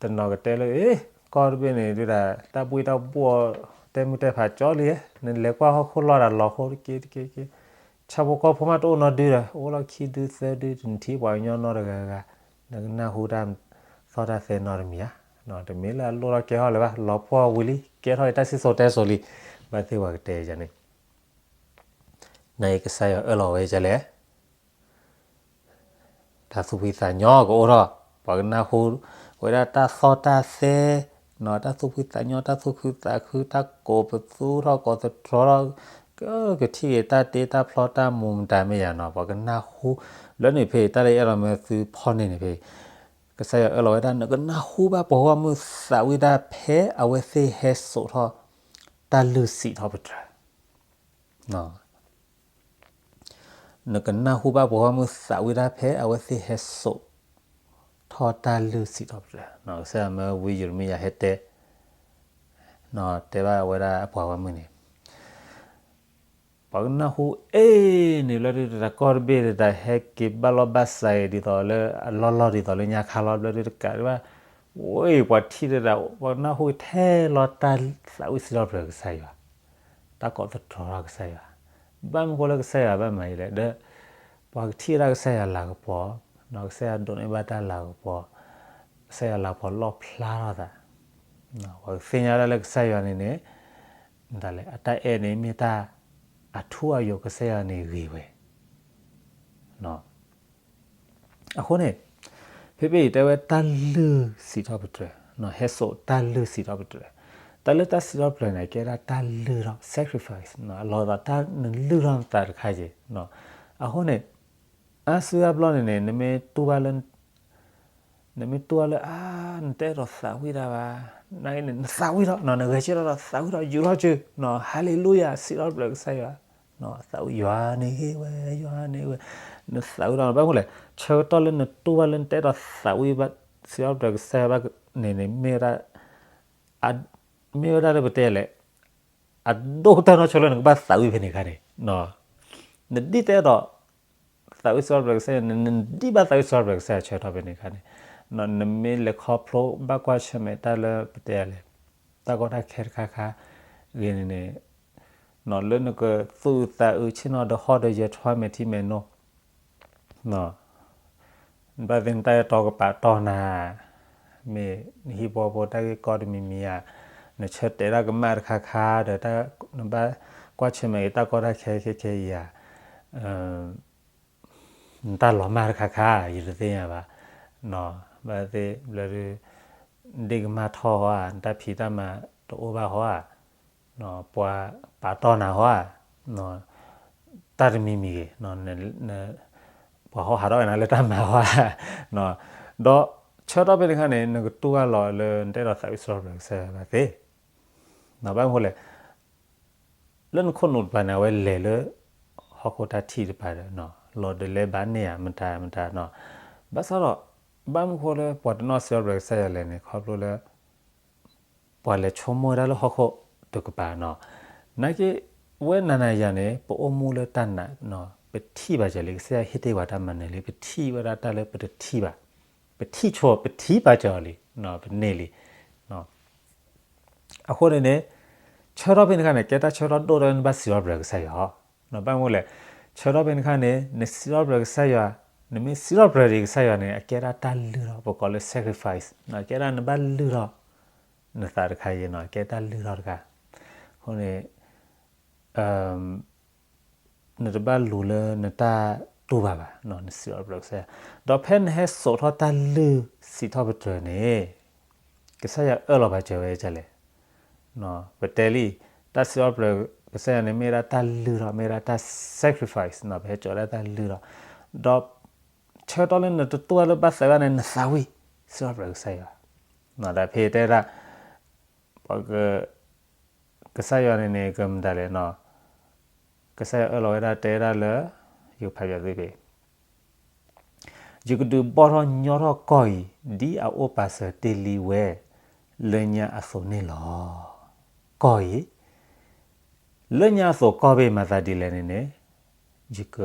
တနီၤကတဲလၢ အ့ ကီၢ်တဘ့ၣ်န့ၣ် ဒုးဒၣ် တၢ်ဘှံးတၢ်ဘှီၣ် တဲမုၢ်တဲဖးကၠီလံ, နလဲၤကွၢ်ဟီၣ်ခိၣ်လီၢ်ဒၣ်လီၤဃိတက့တက့တက့, ဆၣ်ဖိကီၢ်ဖိမးတအိၣ်နီတဒုဒီး အိၣ်လီၢ်ခံဒုသၢဒု, နထံၣ်ပှၤကညီနီတဂၤဂၤ, နကနၢ်ဟူတၢ်သီၣ်တၢ်သဲနီတမံၤဧါ. တမ့ၢ်လၢအလိၣ်ထီၣ်ကဲထီၣ်လၢၤဘၣ်, လီၤပှီၢ်ဝံၤလံ, ကဲထီၣ်အံၤတၢ်စံၣ်စိၤတဲစိၤလံ, ဘၣ်သ့ၣ်ပှၤကတဲယၤန့ၣ် နအံၤကစၢ်ယွၤအၢၣ်လီၤဝဲဒ်လဲၣ် တၢ်သူၣ်ဖှံသးညီကအိၣ်ထီၣ်, ပှၤကနၢ်ဟူဝဲဒၣ်တၢ်သီၣ်တၢ်သဲ, တၢ်သူၣ်ဖှံသးညီ, တၢ်သူၣ်ခုသးခု, တၢ်ကိးပသူထီၣ်ကိးသတြီထီၣ်, ကထံၣ်က့ၤတၢ်တ့တၢ်ဖျီတၢ်မူမတၤမ့ၢ်ယၤနီၤ, ပှၤကနၢ်ဟူ, လၢန့ၣ်ဖဲအံၤ တၢ်လၢယအဲၣ်ဒိးမၢသုဖီၣ်န့ၢ်န့ၣ်ဖဲအံၤ, ကစၢ်ယွၤအၢၣ်လီၤဝဲဒၣ် နကနၢ်ဟူဘၣ်ပှၤဂီၢ်မုၢ်သးဝံၣ်တၢ်ဖဲအဝဲသ့ၣ်ဟဲစိာ်ထီၣ် တၢ်လုၢ်စံးထီၣ်ပတြၢၤ နကနၢ်ဟူဘၣ်ပှၤဂီၢ်မုၢ်သးဝံၣ်တၢ်ဖဲအဝဲသ့ၣ်ဟဲစိာ်ထီၣ်တၢ်လုၢ်စံးထီၣ်ပတြၢၤ, ကစၢ်ယွၤမၢဝံယံးရမံယၤဟဲတဲ, တဲဘၣ်ဝဲဒၣ်အပှၤဂီၢ်မုၢ်န့ၣ်, ပှၤကနၢ်ဟူအ့ၣ်န့ၣ် ဘျီဒုးတၢ်ကီၢ်တဘ့ၣ်တၢ်ဟဲက့ၤဘၣ်လီၢ်ဘၣ်စးအံၤဒ်သိးလၢအလီၢ်လီၢ်ဒ်သိးလၢညါခါလီၤ, ဘျီဒုးတကးဒံးဘၣ်, ဝဲပှၤထံၣ်တၢ် ပှၤကနၢ်ဟူထဲလီၤတၢ်သးဝံၣ်စံးထီၣ်ပတြၢၤကစၢ်ယွၤ, တၢ်ကိးသတြီထီၣ်ကစၢ်ယွၤ, ဘၣ်မနုၤဃိလၢကစၢ်ယွၤဘၣ်မၤအံၤလဲၣ်, ဒီး ပှၤကထံၣ်ဝဲဒၣ်ကစၢ်ယွၤလၤကပီၤ, ကစၢ်ယွၤဒိးန့ၢ်ဘၣ်တၢ်လၤကပီၤ, ကစၢ်ယွၤလၤကပီၤလီၣ်ဖျါထီၣ်သး, ပှၤကသ့ၣ်ညါဝဲဒၣ်လၢကစၢ်ယွၤန့ၣ်န့ၣ်, ဒ်လဲၣ် အတၢ်အဲၣ်န့ၣ်မ့ၢ်တၢ်အထူအယိာ် ကစၢ်ယွၤန့ၣ်ဂ့ၤဝဲ အဃိန့ၣ် ဖဲဖဲအံၤတဲဝဲတၢ်လုၢ်စံးထီၣ်ပတြၢၤ, ဟဲစိာ်တၢ်လုၢ်စံးထီၣ်ပတြၢၤ, တၢ်လၢတၢ်စံးထီၣ်ပတြၢၤန့ၣ် ကဲဒၣ်တၢ်လုၢ်ထီၣ် sacrifice အလီၢ်သးတၢ်နလုၢ်ထီၣ်နသးတခါက့ၤ, အဃိန့ၣ် အါစုအါဘျီန့ၣ်န့ၣ် နမ့ၢ်တူၢ်ဘၣ်လၢ နမ့ၢ်တူၢ်ဘၣ်လၢ အါ နတအဲၣ်ဒိးသးဝံၣ်တၢ်ဘၣ်, နသးဝံၣ်ထီၣ် နဂဲၤဆၢထၢၣ်ဒီးသးဝံၣ်ထီၣ် ယူာ်ထီၣ်စု, ဟါလ့လူယၤ စံးထီၣ်ပတြၢၤကစၢ်ယွၤ, သးဝံၣ်ယွၤန့ၣ်ဂ့ၤဝဲ, ယွၤန့ၣ်ဂ့ၤဝဲ, နသးဝံၣ်ထီၣ် ဘၣ်မနုၤလဲၣ်, ဆၢကတီၢ်လၢနတူၢ်ဘၣ်လၢနတအဲၣ်ဒိးသးဝံၣ်ဘၣ် စံးထီၣ်ပတြၢၤကစၢ်ယွၤဘၣ်န့ၣ်န့ၣ် မ့ၢ်ဝဲဒၣ် မ့ၢ်ဝဲဒၣ်လၢပတဲလဲၣ် အဒိၣ်ကတၢၢ်နီၢ်ဆိလၢနကဘၣ်သးဝံၣ်ဖဲန့ၣ်အခါန့ၣ်, နဒ်တအဲၣ်ဒိး သးဝံၣ်စံးထီၣ်ပတြၢၤကစၢ်ယွၤန့ၣ် နဒ်ဘၣ်သးဝံၣ်စံးထီၣ်ပတြၢၤကစၢ်ယွၤဆၢကတီၢ်ဖဲန့ၣ်အခါန့ၣ်, နမ့ၢ်လဲၤခီဖျိဘၣ်ကွၢ်ဆၢၣ်မဲာ်တၢ်လၢပတဲလဲၣ်, တၢ်ကီတၢ်ခဲတခါခါဂ့ၤန့ၣ်န့ၣ်, လၢနကသူၣ်အုးသးအုးဆ့ၣ်နီၤဒီးဟီၣ်ဒီးယၢၤထီၣ်မဲာ်ထံမဲာ်နိ, ဘၣ်သ့ၣ်နတၢ်အဲၣ်တီကပာ်တီၢ်နၤ, မ့ၢ်နဟံၣ်ဖိဃီဖိတၢ်ဂ့ၢ်ကီတမံၤမံၤဧါ, နဆၢတဲာ်တၢ်ကမၣ်တခါခါဒီး နဘၣ်ကွၢ်ဆၢၣ်မဲာ်က့ၤတၢ်ကီတၢ်ခဲခဲခဲအံၤဧါ, နတၢ်လီၤမၢ်တခါခါ ယတသ့ၣ်ညါဘၣ်, ဘၣ်သ့ၣ်ဘျၢဒုး ဒ့ၣ်ကမၣ်ထီၣ်ဟီဧါ, နတၢ်ဖံးတၢ်မၤတအိၣ်ဘၣ်ဟီဧါ, ပှၤပာ်တီၢ်နၤဟီဧါ, တၢ်တမံၤမံၤဂ့ၤ, ပှၤဟီဟးထီၣ်ဝဲနၤလၢတၢ်မၤဟီဧါ, ဒီးဆၢထီၣ်ဖဲန့ၣ်အခါန့ၣ် နကတူၢ်ဘၣ်လီၤလၢနတအဲၣ်ဒိးသးဝံၣ်စံးထီၣ်ပတြၢၤကစၢ်ယွၤဘၣ်သ့ၣ်, ဘၣ်မနုၤလဲၣ် လၢနခိၣ်နူာ်တပၤန့ၣ် အဝဲလဲၤလၢ ဟီၣ်ခိၣ်တၢ်ထံၣ်တပၤဒီး လီၤဒုးလဲၤဘၣ်န့ၢ်ဧါ မတၤမတၤနီၤ, ဘၣ်ဆၣ်ဒီး ဘၣ်မနုၤဃိလၢပှၤတနီၣ်စံးထီၣ်ပတြၢၤကစၢ်ယွၤလဲၣ်န့ၣ် ခီဖျိလၢ ပှၤလဲၤဆိကမိၣ်ဝဲဒၣ်လၢဟီၣ်ခိၣ်တကပၤနီၤ, နာ်က့ ဝဲနၤနၤယၤန့ၣ် ပအိၣ်မူလၢတၢ်နာ်, ပထံၣ်ဘၣ်စၢၤလံ ကစၢ်ယွၤဟ့ၣ်တ့ၢ်ပှၤတၢ်မၤနၢၤလံ ပထံၣ်ဝဲဒၣ်တၢ်လၢပတထံၣ်ဘၣ်, ပထံၣ်ဆိ ပထံၣ်ဘၣ်စၢၤလံ, ပန့ၢ်လံ အဃိန့ၣ်န့ၣ် ဆၢထီၣ်ဖဲန့ၣ်အခါန့ၣ် ကဲတၢ်ဆၢထီၣ်ဒိၣ်ဒီးနဘၣ်စံးထီၣ်ပတြၢၤကစၢ်ယွၤ, ဘၣ်မနုၤလဲၣ်, ဆၢထီၣ်ဖဲန့ၣ်အခါန့ၣ် နစံးထီၣ်ပတြၢၤကစၢ်ယွၤ, နမ့ၢ်စံးထီၣ်ပတြၢၤဒံးကစၢ်ယွၤန့ၣ် အကဲဒၣ်တၢ်လုၢ်ထီၣ် ပကိးလၢ sacrifice ကဲဒၣ်နဘၣ်လုၢ်ထီၣ် နသးတခါအံၤနီၤ ကဲတၢ်လုၢ်ထီၣ်တခါ, အဃိန့ၣ် နတဘၣ်လူၤလၢနတၢ်တူၢ်ဘၣ်ဘၣ်, နစံးထီၣ်ပတြၢၤကစၢ်ယွၤ, ဒီးဖဲနဟဲစိာ်ထီၣ်တၢ်လုၢ်စံးထီၣ်ပတြၢၤန့ၣ် ကစၢ်ယွၤအၢၣ်လီၤပာ်စၢၤဝဲဒ်လဲၣ်, ပတဲလံ, တၢ်စံးထီၣ်ပတြၢၤကစၢ်ယွၤန့ၣ် မ့ၢ်ဝဲဒၣ်တၢ်လုၢ်ထီၣ် မ့ၢ်ဝဲဒၣ်တၢ် sacrifice ပဟဲစိာ်ဒၣ်တၢ်လုၢ်ထီၣ်, ဒီး ဆၢကတီၢ်လၢနတတူၢ်ဘၣ်လၢဘၣ်သးဘၣ်န့ၣ် နသးဝံၣ် စံးထီၣ်ပတြၢၤကစၢ်ယွၤ, ဒီးဖဲတဲဒၣ် ပှၤ ကစၢ်ယွၤန့ၣ်န့ၣ် ကမတၤလဲၣ်နီၤ, ကစၢ်ယွၤအၢၣ်လီၤဝဲဒၣ်တဲဒၣ်လၢ ယကဖးပၠးသုဖဲ ယကဒုးဘီၣ်ထီၣ်ညီထီၣ်ကီၢ်အံၤ ဒ်အအိၣ်ပာ်စၢၤတ့ၢ်လံဝဲ လၢညါအသိးန့ၣ်လီၤ. ကီၢ်အံၤ လၢညါအသိးကီၢ်ဘ့ၣ်မၤသးဒ်လဲၣ်န့ၣ်န့ၣ် ယက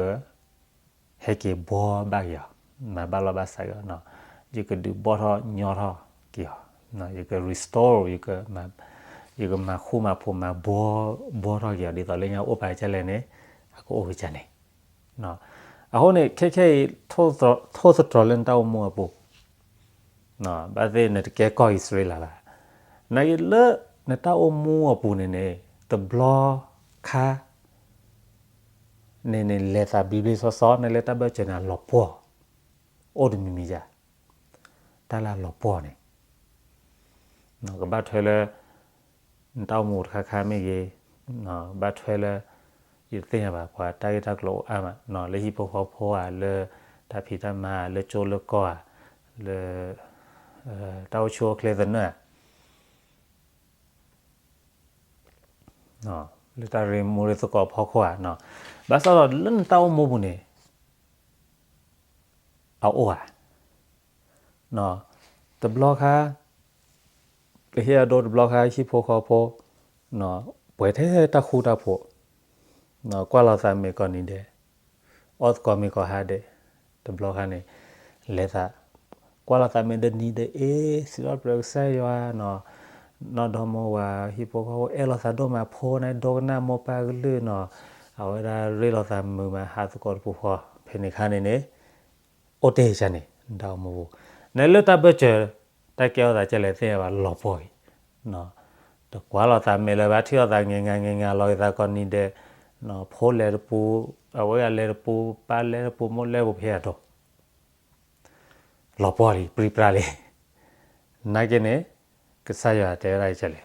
ဟဲက့ၤဘှီဘၣ်က့ၤအီၤ, မၤဘၣ်လီၢ်ဘၣ်စးက့ၤအီၤ, ယကဒုးဘီၣ်ထီၣ်ညီထီၣ်က့ၤအီၤ, ယက restore ယကမၤဃူမၤဖိးမၤဘှီထီၣ်က့ၤအီၤ ဒ်သိးလၢညါအိၣ်ပာ်ကလဲၣ်န့ၣ် အကအိၣ်ကစၢ်န့ၣ်. အဃိန့ၣ် ခဲခဲအံၤ ထိၣ်သတြီၤလၢနတၢ်အိၣ်မူအပူၤ ဘၣ်သ့ၣ်နတကဲကီၢ်အံၣ်စရ့လးဘၣ်. နာ်က့လၢနတၢ်အိၣ်မူအပူၤန့ၣ်န့ၣ် တဘျီခါ န့ၣ်န့ၣ် လဲၤသးဘျ့ဘျ့ဆှီဆှီ နလဲၤတၢ်ဘၢၣ်စၢၤန့ၣ် အလီၤပှီၢ်, အိၣ်တမံၤမံၤယၤ, တၢ်လၢအလီၤပှီၢ်န့ၣ် ကဘၣ်ထွဲလၢ နတၢ်အိၣ်မူတခါခါမ့ၢ်ဂ့ၤ, ဘၣ်ထွဲလၢ ယတသ့ၣ်ညါဘၣ် ပှၤတၢ်ဂ့ၢ်တၢ်ကျိၤအိၣ်အါမး လၢဟံၣ်ဖိဃီဖိဧါ, လၢတၢ်ဖံးတၢ်မၤဧါ, လၢကၠိလၢကီၢ်ဧါ, လၢ တၢ်အိၣ်ဆူၣ်အိၣ်ချ့သနၢၣ်ဧါ လၢတၢ်ရ့မူရ့သကိးအဖီခိၣ်ဧါ, ဘၣ်ဆၣ်ဒီးလၢနတၢ်အိၣ်မူပူၤန့ၣ် အအိၣ်ဧါ. တဘျီခါ ပဟ့ၣ်အဒိတဘျီခါ ဟံၣ်ဖိဃီဖိ ပှဲၤထဲတၢ်ဃူတၢ်ဖိး, ကွၢ်လိာ်သးမဲာ်ကိးနံၤဒဲး, အီၣ်သကိးမ့ၤကိးဟါဒဲး, တဘျီခါန့ၣ် လဲၤသး ကွၢ်လိာ်သးမဲာ်တနံၤဒဲးအ့ၣ် စံးထီၣ်ပတြၢၤကစၢ်ယွၤနီၤ, နီၢ်ဒီမါဝၤ ဟံၣ်ဖိဃီဖိအဲၣ်လိာ်သးဒိၣ်မး ဖိန့ၣ် ဒိကနၣ်မိၢ်ပၢ်ကလုၢ်နီၤ, အဝဲဒၣ်ရ့လိာ်သးမုာ်မး ဟးသကိးတပူၤဃီ, ဖဲန့ၣ်ခါန့ၣ်န့ၣ် အိၣ်တ့ၢ်ကန့ၣ် နတၢ်အိၣ်မူပူၤ, နလၢတၢ်ဘၢၣ်စၢၤ တၢ်ကဲထီၣ်သးကဲလဲၣ်သ့ၣ်ညါဘၣ် လီၤပှီၢ်အံၤ, တကွၢ်လိာ်သးမဲာ်လၢၤဘၣ် ထံၣ်လိာ်သးငဲၤငါငဲၤငါ လီၤဂာ်သးကိးနံၤဒဲး, ဖိလဲၤတပူၤ, အဝဲဂၤလဲၤတပူၤ, ပၢ်လဲၤတပူၤ, မိၢ်လဲၤတပူၤ ပဟ့ၣ်အဒိ လီၤပှီၢ်လံ ပြံပြါလံ, နာ်က့န့ၣ် ကစၢ်ယွၤတဲဝဲဒၣ်ကလဲၣ်,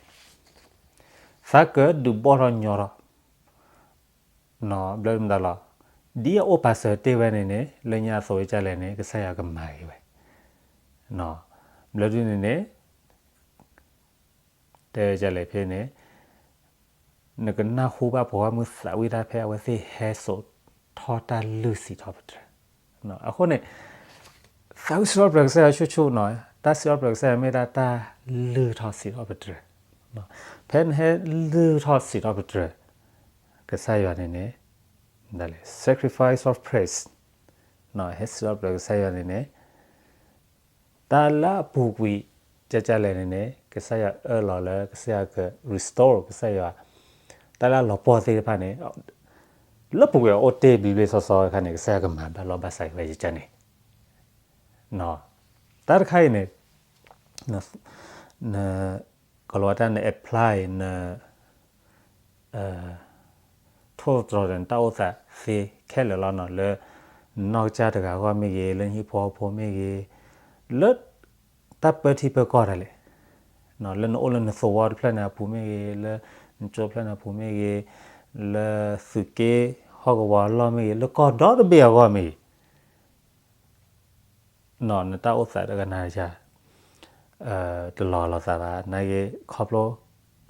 သးကဒုးဘီၣ်ထီၣ်ညီထီၣ် ဘျၢမတၤလီၤ, ဒ်အအိၣ်ပာ်စၢၤတ့ၢ်ဝဲန့ၣ်န့ၣ် လၢညါအသိးကလဲၣ်န့ၣ် ကစၢ်ယွၤကမၤဂ့ၤဝဲ, ဘျၢဒုန့ၣ်န့ၣ် တဲဝဲဒ်လဲၣ်ဖဲန့ၣ်, နကနၢ်ဟူဘၣ်ပှၤဂီၢ်မုၢ်သးဝံၣ်တၢ်ဖဲအဝဲသ့ၣ် ဟဲစိာ်ထီၣ်တၢ်လုၢ်စံးထီၣ်ပတြၢၤ, အဃိန့ၣ် သးဝံၣ်စံးထီၣ်ပတြၢၤကစၢ်ယွၤဆူၣ်ဆူၣ်နီၤ, တၢ်စံးထီၣ်ပတြၢၤကစၢ်ယွၤမ့ၢ်ဒၣ်တၢ်လုၢ်ထီၣ်စံးထီၣ်ပတြၢၤ, ဖဲနဟဲလုၢ်ထီၣ်စံးထီၣ်ပတြၢၤ ကစၢ်ယွၤန့ၣ်န့ၣ်, ဒ်လဲၣ် sacrifice of praise, ဟဲစံးထီၣ်ပတြၢၤကစၢ်ယွၤန့ၣ်န့ၣ် တၢ်လၢအပူၤကွံာ် ကကလဲၣ်န့ၣ်န့ၣ် ကစၢ်ယွၤအၢၣ်လီၤလၢကစၢ်ယွၤက restore ကစၢ်ယွၤ တၢ်လၢအလီၤပှီၢ်သ့ၣ်တဖၣ်န့ၣ် လၢပူၤကွံာ်အိၣ်တ့ၢ်ဘျ့ဘျ့ဆှီဆှီအခါန့ၣ် ကစၢ်ယွၤကမၤဘၣ်လီၢ်ဘၣ်စးက့ၤဝဲယကန့ၣ် တၢ်တခါအံၤန့ၣ် န ကလီၤဝဲတၢ်န apply န ထိၣ်သတြီၤဒီးနတၢ်အိၣ်သးသ့ခဲလၢာ်လီၤနီၤ လၢနနီၢ်ကစၢ်တဂၤအဂီၢ်မ့ၢ်ဂ့ၤ, လၢနဟံၣ်ဖိဃီဖိမ့ၢ်ဂ့ၤ, လၢတၢ်ပၢထံပၢကီၢ်ဒၣ်လဲာ်, လၢနအိၣ်လၢနသဝီတဖျၢၣ်န့ၣ်အပူၤမ့ၢ်ဂ့ၤ, လၢနကၠိတဖျၢၣ်န့ၣ်အပူၤမ့ၢ်ဂ့ၤ, လၢသုးက့ဟီၣ်ကဝီၤအလီၢ်မ့ၢ်ဂ့ၤ, လၢကီၢ်ဒီတဘ့ၣ်အဂီၢ်မ့ၢ်ဂ့ၤ နတၢ်အိၣ်သးတကနၣ်တယၤ တလီၤလိာ်သးဘၣ်. နာ်က့ ခီဖျိ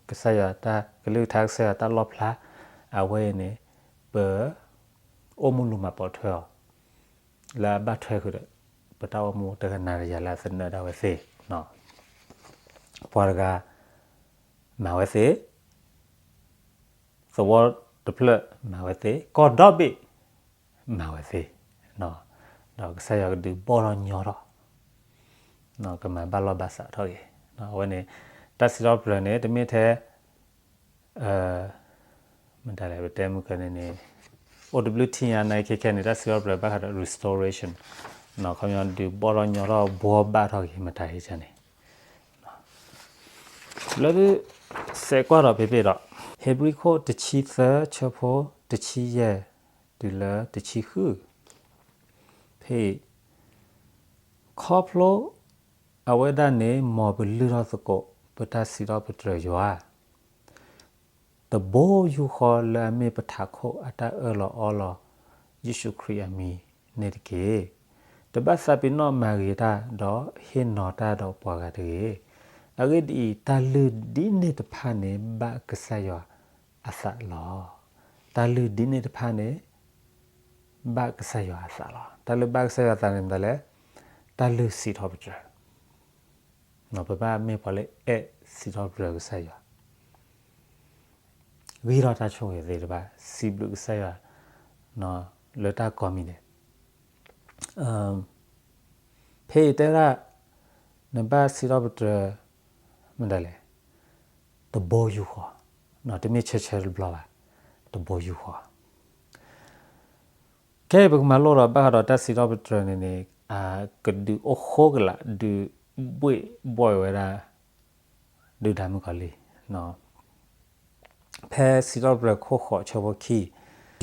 ကစၢ်ယွၤတၢ်ကလုၢ်ကထါ ကစၢ်ယွၤတၢ်လီၣ်ဖျါ အဝဲအံၤန့ၣ် ပအိၣ်မူလူၤမၤပိာ်ထွဲအီၤ လၢအဘၣ်ထွဲဃုာ်ဒီး ပတၢ်အိၣ်မူတကနၣ်တယၤလၢအသနၢၣ်ဒၣ်ဝဲသ့ၣ်, ပှၤတဂၤမၤဝဲသ့ၣ် သဝီတဖျၢၣ်မၤဝဲသ့ၣ်, ကီၢ်ဒီဘ့ၣ် မၤဝဲသ့ၣ်, ဒီးကစၢ်ယွၤကဒုးဘီၣ်ထီၣ်ညီထီၣ်, ကမၤဘၣ်လီၢ်ဘၣ်စးထီၣ်က့ၤ. အဝဲန့ၣ် တၢ်စံးထီၣ်ပတြၢၤန့ၣ် တမ့ၢ်ထဲ မတၤလဲၣ် ပတဲမုၢ်ကန့ၣ်န့ၣ် အိၣ်တဘျုးထံၣ်ညါ နာ်က့ခဲခဲန့ၣ် တၢ်စံးထီၣ်ပတြၢၤဘၣ်ဃးဒီး restoration ခီပညီဒုးဘီၣ်ထီၣ်ညီထီၣ်ဘှီဘၣ်ထီၣ်က့ၤမတၤဟ့ၣ်ကန့ၣ် လၢဒုး စဲးကွၢ်ဒီးဖဲဖဲဒီး ဟ့းဘြံၤခိၣ်တဆံသၢ ဆၢဖိတဆံယဲၢ် တုၤလၢတဆံဃု ဖဲအံၤ ခီဖျိအဝဲဒၣ်န့ၣ် မ်ပလုၢ်ထီၣ်သကိး ပတၢ်စံးထီၣ်ပတြၢၤယွၤ တဘိယူၢ်ဃီလၢအမ့ၢ်ပထးခိၣ်အတၢ်အၢၣ်လီၤအီလီၤ ယ့ၣ်ၡူးခရံာ်အမံၤန့ၣ်တက့ၢ်. တဘၣ်သးပ့ၤနီၣ်မၤဂ့ၤတၢ် ဒီးဟ့ၣ်နီၤတၢ်ဒီးပှၤဂၤတဂ့ၤ. အဂ့ၢ်ဒ်အံၤ, တၢ်လုၢ်ဒ်န့ၣ်တဖၣ်န့ၣ် ဘၣ်ကစၢ်ယွၤအသးလီၤ. တၢ်လုၢ်ဒ်န့ၣ်တဖၣ်န့ၣ် ဘၣ်ကစၢ်ယွၤအသးလီၤ. တၢ်လုၢ်ဘၣ်ကစၢ်ယွၤအသးန့ၣ်မတၤလဲၣ်, တၢ်လုၢ်စံးထီၣ်ပတြၢၤ ပဘၣ်မ့ၢ်ပှၤလၢအဲၣ်စံးထီၣ်ပတြၢၤကစၢ်ယွၤ, ဂံၢ်ထီၣ်တၢ်ဆိၣ်ဂ့ၤသ့ၣ်တဖၣ်, စံးဘျုးကစၢ်ယွၤ လၢတၢ်ကိးမံၤဒဲး. ဖဲအံၤတဲဒၣ် နဘၣ်စံးထီၣ်ပတြၢၤ မတၤလဲၣ်, တဘိယူၢ်ဃီ, တမ့ၢ်ဆၢဆၢတဘျီဘၣ်, တဘိယူၢ်ဃီ. ခဲအံၤပကမၤလိဒီးဘၣ်ဃးဒီးတၢ်စံးထီၣ်ပတြၢၤန့ၣ်န့ၣ် ကဒုးအိၣ်ဃိကလာ် ဒုးဘှ့ၣ်ဘှီၣ်ဝဲဒၣ် ဒုၣ်ဒါမုၣ်ကီၤလံၢ်. ဖဲစံးထီၣ်ပတြၢၤခိၣ်ဃိးဆၢဖိခံ,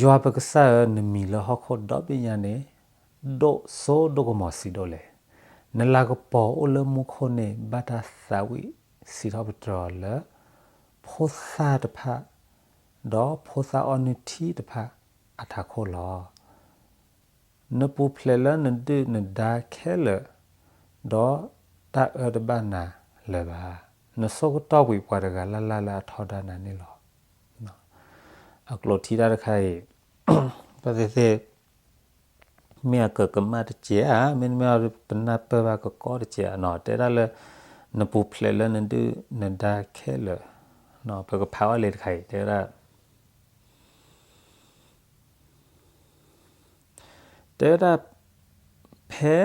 ယွၤပကစၢ်ဧၢ, နမံၤလၢဟီၣ်ခိၣ်ဒီဘ့ၣ်ညါန့ၣ် ဒိၣ်စိဒိၣ်ကမီၤဆံးဒိၣ်လဲၣ်. နလၤကပီၤအိၣ်လၢမူခိၣ်န့ၣ် ဘၣ်တၢ်သးဝံၣ်စံးထီၣ်ပတြၢၤအီၤလၢ ဖိသၣ်တဖၣ် ဒီးဖိသၣ်အီနုၢ်ထံတဖၣ်အထးခိၣ်လီၤ. နပူၤဖျဲးလၢနဒုၣ်နဒါခဲလၢာ်, ဒီးတၢ်အၢတဘၣ်နၤလၢၤဘၣ်. နဆိကတီၢ်ကွံာ်ပှၤတဂၤလၢ်လၢ်လၢအထီဒါနၤန့ၣ်လီၤ. အကျိာ်ထံတၢ်တခါအံၤ ပသ့ၣ်သ့ၣ် မ့ၢ်အကကမၣ်တစဲးဧါ, မ့တမ့ၢ်ပနၢ်ပၢၢ်ဘၣ်ကကီတစဲးဧါ, တဲဒၣ်လၢ နပူၤဖျဲးလၢနဒုၣ်နဒါခဲလၢာ်, ပကဖးအီၤလံတခါအံၤ တဲဝဲဒၣ် တဲဝဲဒၣ် ဖဲ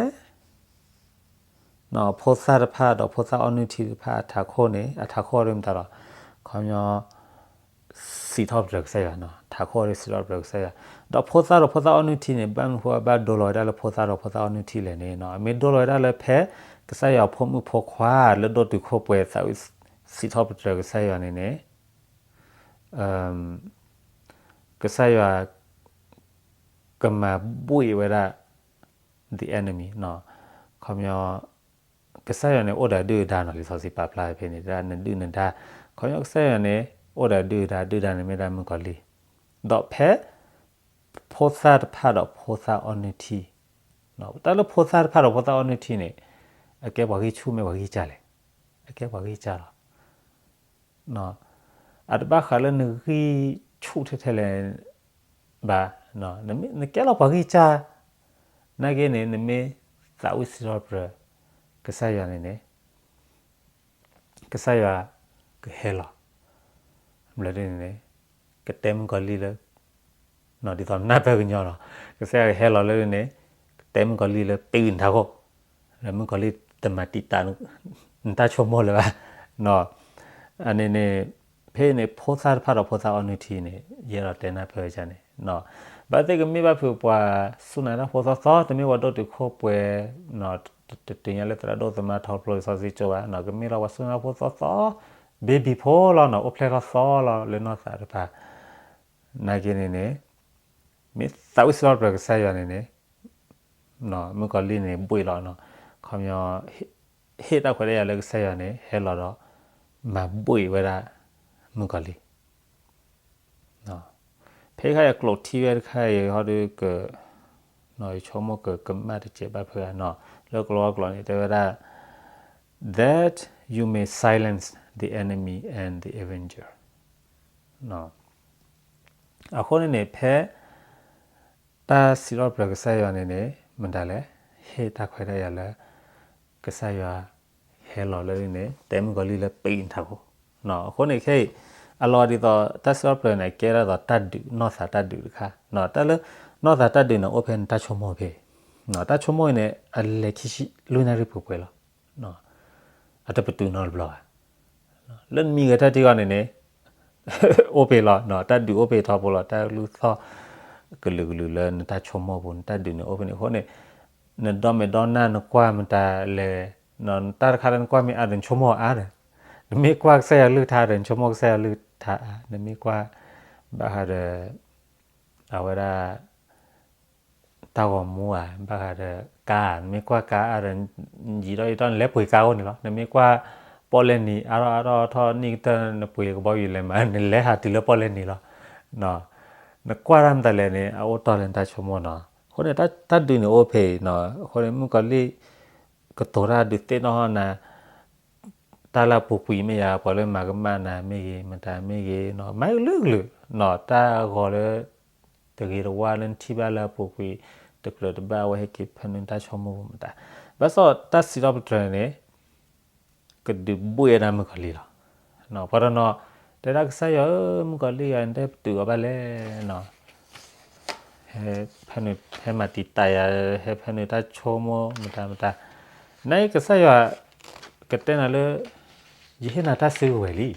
ဖိသၣ်တဖၣ်ဒီးဖိသၣ်အီနုၢ်ထံတဖၣ်အထးခိၣ်န့ၣ် အထးခိၣ်ဒ်မတၤဒီး ခီပညီ စံးထီၣ်ပတြၢၤကစၢ်ယွၤ, ထးခိၣ်ဒ်စံးထီၣ်ပတြၢၤကစၢ်ယွၤ, ဒီးဖိသၣ်ဒီးဖိသၣ်အီနုၢ်ထံန့ၣ် ဘၣ်မနုၤဃိဘၣ်ဒိလီၤဝဲဒၣ်လၢဖိသၣ်ဒီးဖိသၣ်အီနုၢ်ထံလဲၣ်န့ၣ် အမ့ၢ်ဒိလီၤဝဲဒၣ်လၢဖဲ ကစၢ်ယွၤဖိမုၣ်ဖိခွါလၢဒိၣ်တုာ်ခိၣ်ပှဲၤသးဝံၣ်စံးထီၣ်ပတြၢၤကစၢ်ယွၤန့ၣ်န့ၣ် ကစၢ်ယွၤ ကမၤဘှ့ၣ်ဝဲဒၣ် the enemy ခီပညီ ကစၢ်ယွၤန့ၣ် အိၣ်ဒီးဒုၣ်ဒါနီၤ လံာ်စီဆှံပာ်ဖျါဖဲန့ၣ် တဲဒၣ်နဒုၣ်နဒါ, ခီပညီကစၢ်ယွၤန့ၣ် အိၣ်ဒီးဒုၣ်ဒါ, ဒုၣ်ဒါန့ၣ်မ့ၢ်ဒၣ်မုၣ်ကီၤလံၢ်, ဒီးဖဲ ဖိသၣ်တဖၣ်ဒီးဖိသၣ်အီနုၢ်ထံ, တၢ်လၢဖိသၣ်တဖၣ်ဒီးဖိသၣ်အီနုၢ်ထံန့ၣ် အကဲပှၤဂံၢ်ဆူၣ်မ့ၢ်ပှၤဂံၢ်စၢ်လဲၣ်, အကဲပှၤဂံၢ်စၢ်လီၤ. အတဘၣ်ဃးလၢနဂံၢ်ဆူၣ်ထဲထဲလဲၣ်ဘၣ်, နကဲလီၤပှၤဂံၢ်စၢ်, နာ်က့န့ၣ် နမ့ၢ်သးဝံၣ်စံးထီၣ်ပတြၢၤ ကစၢ်ယွၤန့ၣ်န့ၣ် ကစၢ်ယွၤကဟဲလီၤ ဘျီဒ်န့ၣ်န့ၣ် ကတဲမုၣ်ကီၤလံၢ်လၢ ဒ်သိးနၢ်ပၢၢ်ကညီလီၤ, ကစၢ်ယွၤကဟဲလီၤလၢဒ်န့ၣ် ကတဲမုၣ်ကီၤလံၢ်လၢတ့ဝံၤနထးခိၣ်, လၢမုၣ်ကီၤလံၢ် တမၤတံာ်တာ် နတၢ်ဆိကမိၣ်လၢၤဘၣ်. အန့ၣ်န့ၣ် ဖဲန့ၣ် ဖိသၣ်တဖၣ်ဒီးဖိသၣ်အီနုၢ်ထံန့ၣ် ယအဲၣ်ဒိးတဲနၢ်ပၢၢ်ဝဲန့ၣ်, ဘၣ်သ့ၣ်ကမ့ၢ်ဘၣ်ဖုးပှၤစူၢ်နာ်တၢ်ဖိသီသီ တမ့ၢ်ပှၤဒိၣ်တုာ်ခိၣ်ပှဲၤ, တတုၤညါလၢသရၣ်ဒိၣ်သမါထီဖျိလံာ်စီဆှံကၠိဘၣ်, ကမ့ၢ်လီၤပှၤစူၢ်နာ်ဖိသီသီ baby ဖိလီၤနီၤ, အိၣ်ဖျဲၣ်ထီၣ်သီလီၤလၢနီၢ်သးတဖၣ်, နာ်က့န့ၣ်န့ၣ် မ့ၢ်သးဝံၣ်စံးထီၣ်ပတြၢၤကစၢ်ယွၤန့ၣ်န့ၣ် မုၣ်ကီၤလံၢ်န့ၣ် ဘှ့ၣ်လီၤနီၤ, ခီပညီ ဟ့ၣ်တၢ်ခွဲးတၢ်ယာ်လၢကစၢ်ယွၤန့ၣ် ဟဲလီၤဒီး မၤဘှ့ၣ်ဝဲဒၣ် မုၣ်ကီၤလံၢ်. ဖဲခါအံၤကျိာ်ထံဝဲတခါအံၤ ဟီဒုက ယဆိကမိၣ်ကကမၣ်တစဲးဘၣ်ဖုးဧါနီၤ, လၢကလီကလီန့ၣ် တဲဝဲဒၣ် that you may silence the enemy and the avenger. အဃိန့ၣ်န့ၣ် ဖဲ တၢ်စံးထီၣ်ပတြၢၤကစၢ်ယွၤန့ၣ်န့ၣ် မတၤလဲၣ်, ဟ့ၣ်တၢ်ခွဲးတၢ်ယာ်လၢ ကစၢ်ယွၤဟဲလီၤလၢန့ၣ် တဲမုၣ်ကီၤလံၢ်လၢပံးနထးခိၣ်. အဃိန့ၣ်ခဲအံၤ အလီၤဒ်သိး တၢ်စံးထီၣ်ပတြၢၤန့ၣ် ကဲဒၣ်သိးတၢ်ဒုး နီၢ်သးတၢ်ဒုးတခါ, တၢ်လၢ နီၢ်သးတၢ်ဒုးန့ၣ် အိၣ်ဖဲနတၢ်ဆိကမိၣ်ဖဲ, တၢ်ဆိကမိၣ်အံၤန့ၣ် အလဲၤခံဆံလွံၢ်နၣ်ရံၣ်ပှဲၤပှဲၤလီၤ. အတပတုာ်နီတဘျီဘၣ်. လၢနမံဂဲၤထၢၣ်ထံဂီၢ်န့ၣ်န့ၣ် အိၣ်ဖဲလီၤ, တၢ်ဒုးအိၣ်ဖဲထီဖိလီၤ, တၢ်လူၢ်သီၣ်ကလုာ်ကလုာ်လၢနတၢ်ဆိကမိၣ်ပူၤ နတၢ်ဒုးန့ၣ်အိၣ်ဖဲန့ၣ်အဃိန့ၣ် နဒီမ့ၢ်ဒီနၢ်နကွၢ်မတၤလဲၣ်, တၢ်တခါလၢနကွၢ်မ့ၢ်အါဒီးနဆိကမိၣ်အါဒီး, နမ့ၢ်ကွၢ်ကစၢ်ယွၤကလုၢ်ကထါဒီး နဆိကမိၣ်ကစၢ်ယွၤကလုၢ်ကထါအါ, နမ့ၢ်ကွၢ် ဘၣ်ဃးဒီး အဝဲဒၣ် တၢ်ဂီၤမူဧါ, ဘၣ်ဃးဒီးကါ, နမ့ၢ်ကွၢ်ကါအါဒီး ယံာ်ထီၣ်ယံာ်ထီၣ် နလဲၤပှ့ၤကါအိၣ်န့ၣ်လီၤ. နမ့ၢ်ကွၢ်ပီၣ်လဲၣ်နံၤအါထီၣ်အါထီၣ်ထီၣ် နံၣ်ကတၢၢ် နပှ့ၤကဘီယူၤလဲၤမး နလဲၤဟးတုၤလၢပီၣ်လဲၣ်နံၤလီၤ. နကွၢ်တၢ်မတၤလဲၣ်န့ၣ် အအိၣ်တီၢ်လၢနတၢ်ဆိကမိၣ်နီၤ. အဃိန့ၣ် တၢ်ဒုးန့ၣ်အိၣ်ဖဲအံၤနီၤ. အဃိန့ၣ် မုၣ်ကီၤလံၢ် ကတိၤတၢ်ဒုးသ့ၣ်နီၣ်နၤ တၢ်လၢအပူၤကွံာ်မ့ၢ်ယၤ ပှၤလၢမၤကမၣ်နၤမ့ၢ်ဂ့ၤ မတၤမ့ၢ်ဂ့ၤနီၤ, မၤကလုာ်ကလုာ်နီၤ, တၢ်ဂီၤလၢ တဂ့ၤတဝါလၢနထံၣ်ဘၣ်လၢအပူၤကွံာ် တကြၢးတဘၣ် အဝဲဟဲက့ၤဖၢနုာ်တၢ်ဆိကမိၣ်မတၤ, ဘၣ်ဆၣ်တၢ်စံးထီၣ်ပတြၢၤန့ၣ် ကဒုးဘှ့ၣ်ဝဲဒၣ်မုၣ်ကီၤလံၢ်လီၤ. ပှၤတနီၤ တဲဒၣ်ကစၢ်ယွၤဧၢ မုၣ်ကီၤလံၢ်ယၤ နတပတုာ်အီၤဘၣ်လဲၣ်နီၤ, ဟဲဖဲနုာ် ဟဲမၤတံာ်တာ်ယၤ ဟဲဖဲနုာ်တၢ်ဆိကမိၣ်မတၤမတၤ, နကစၢ်ယွၤ ကတဲနၤလၢ ယဟ့ၣ်နၤတၢ်စုကဝဲၤလံ,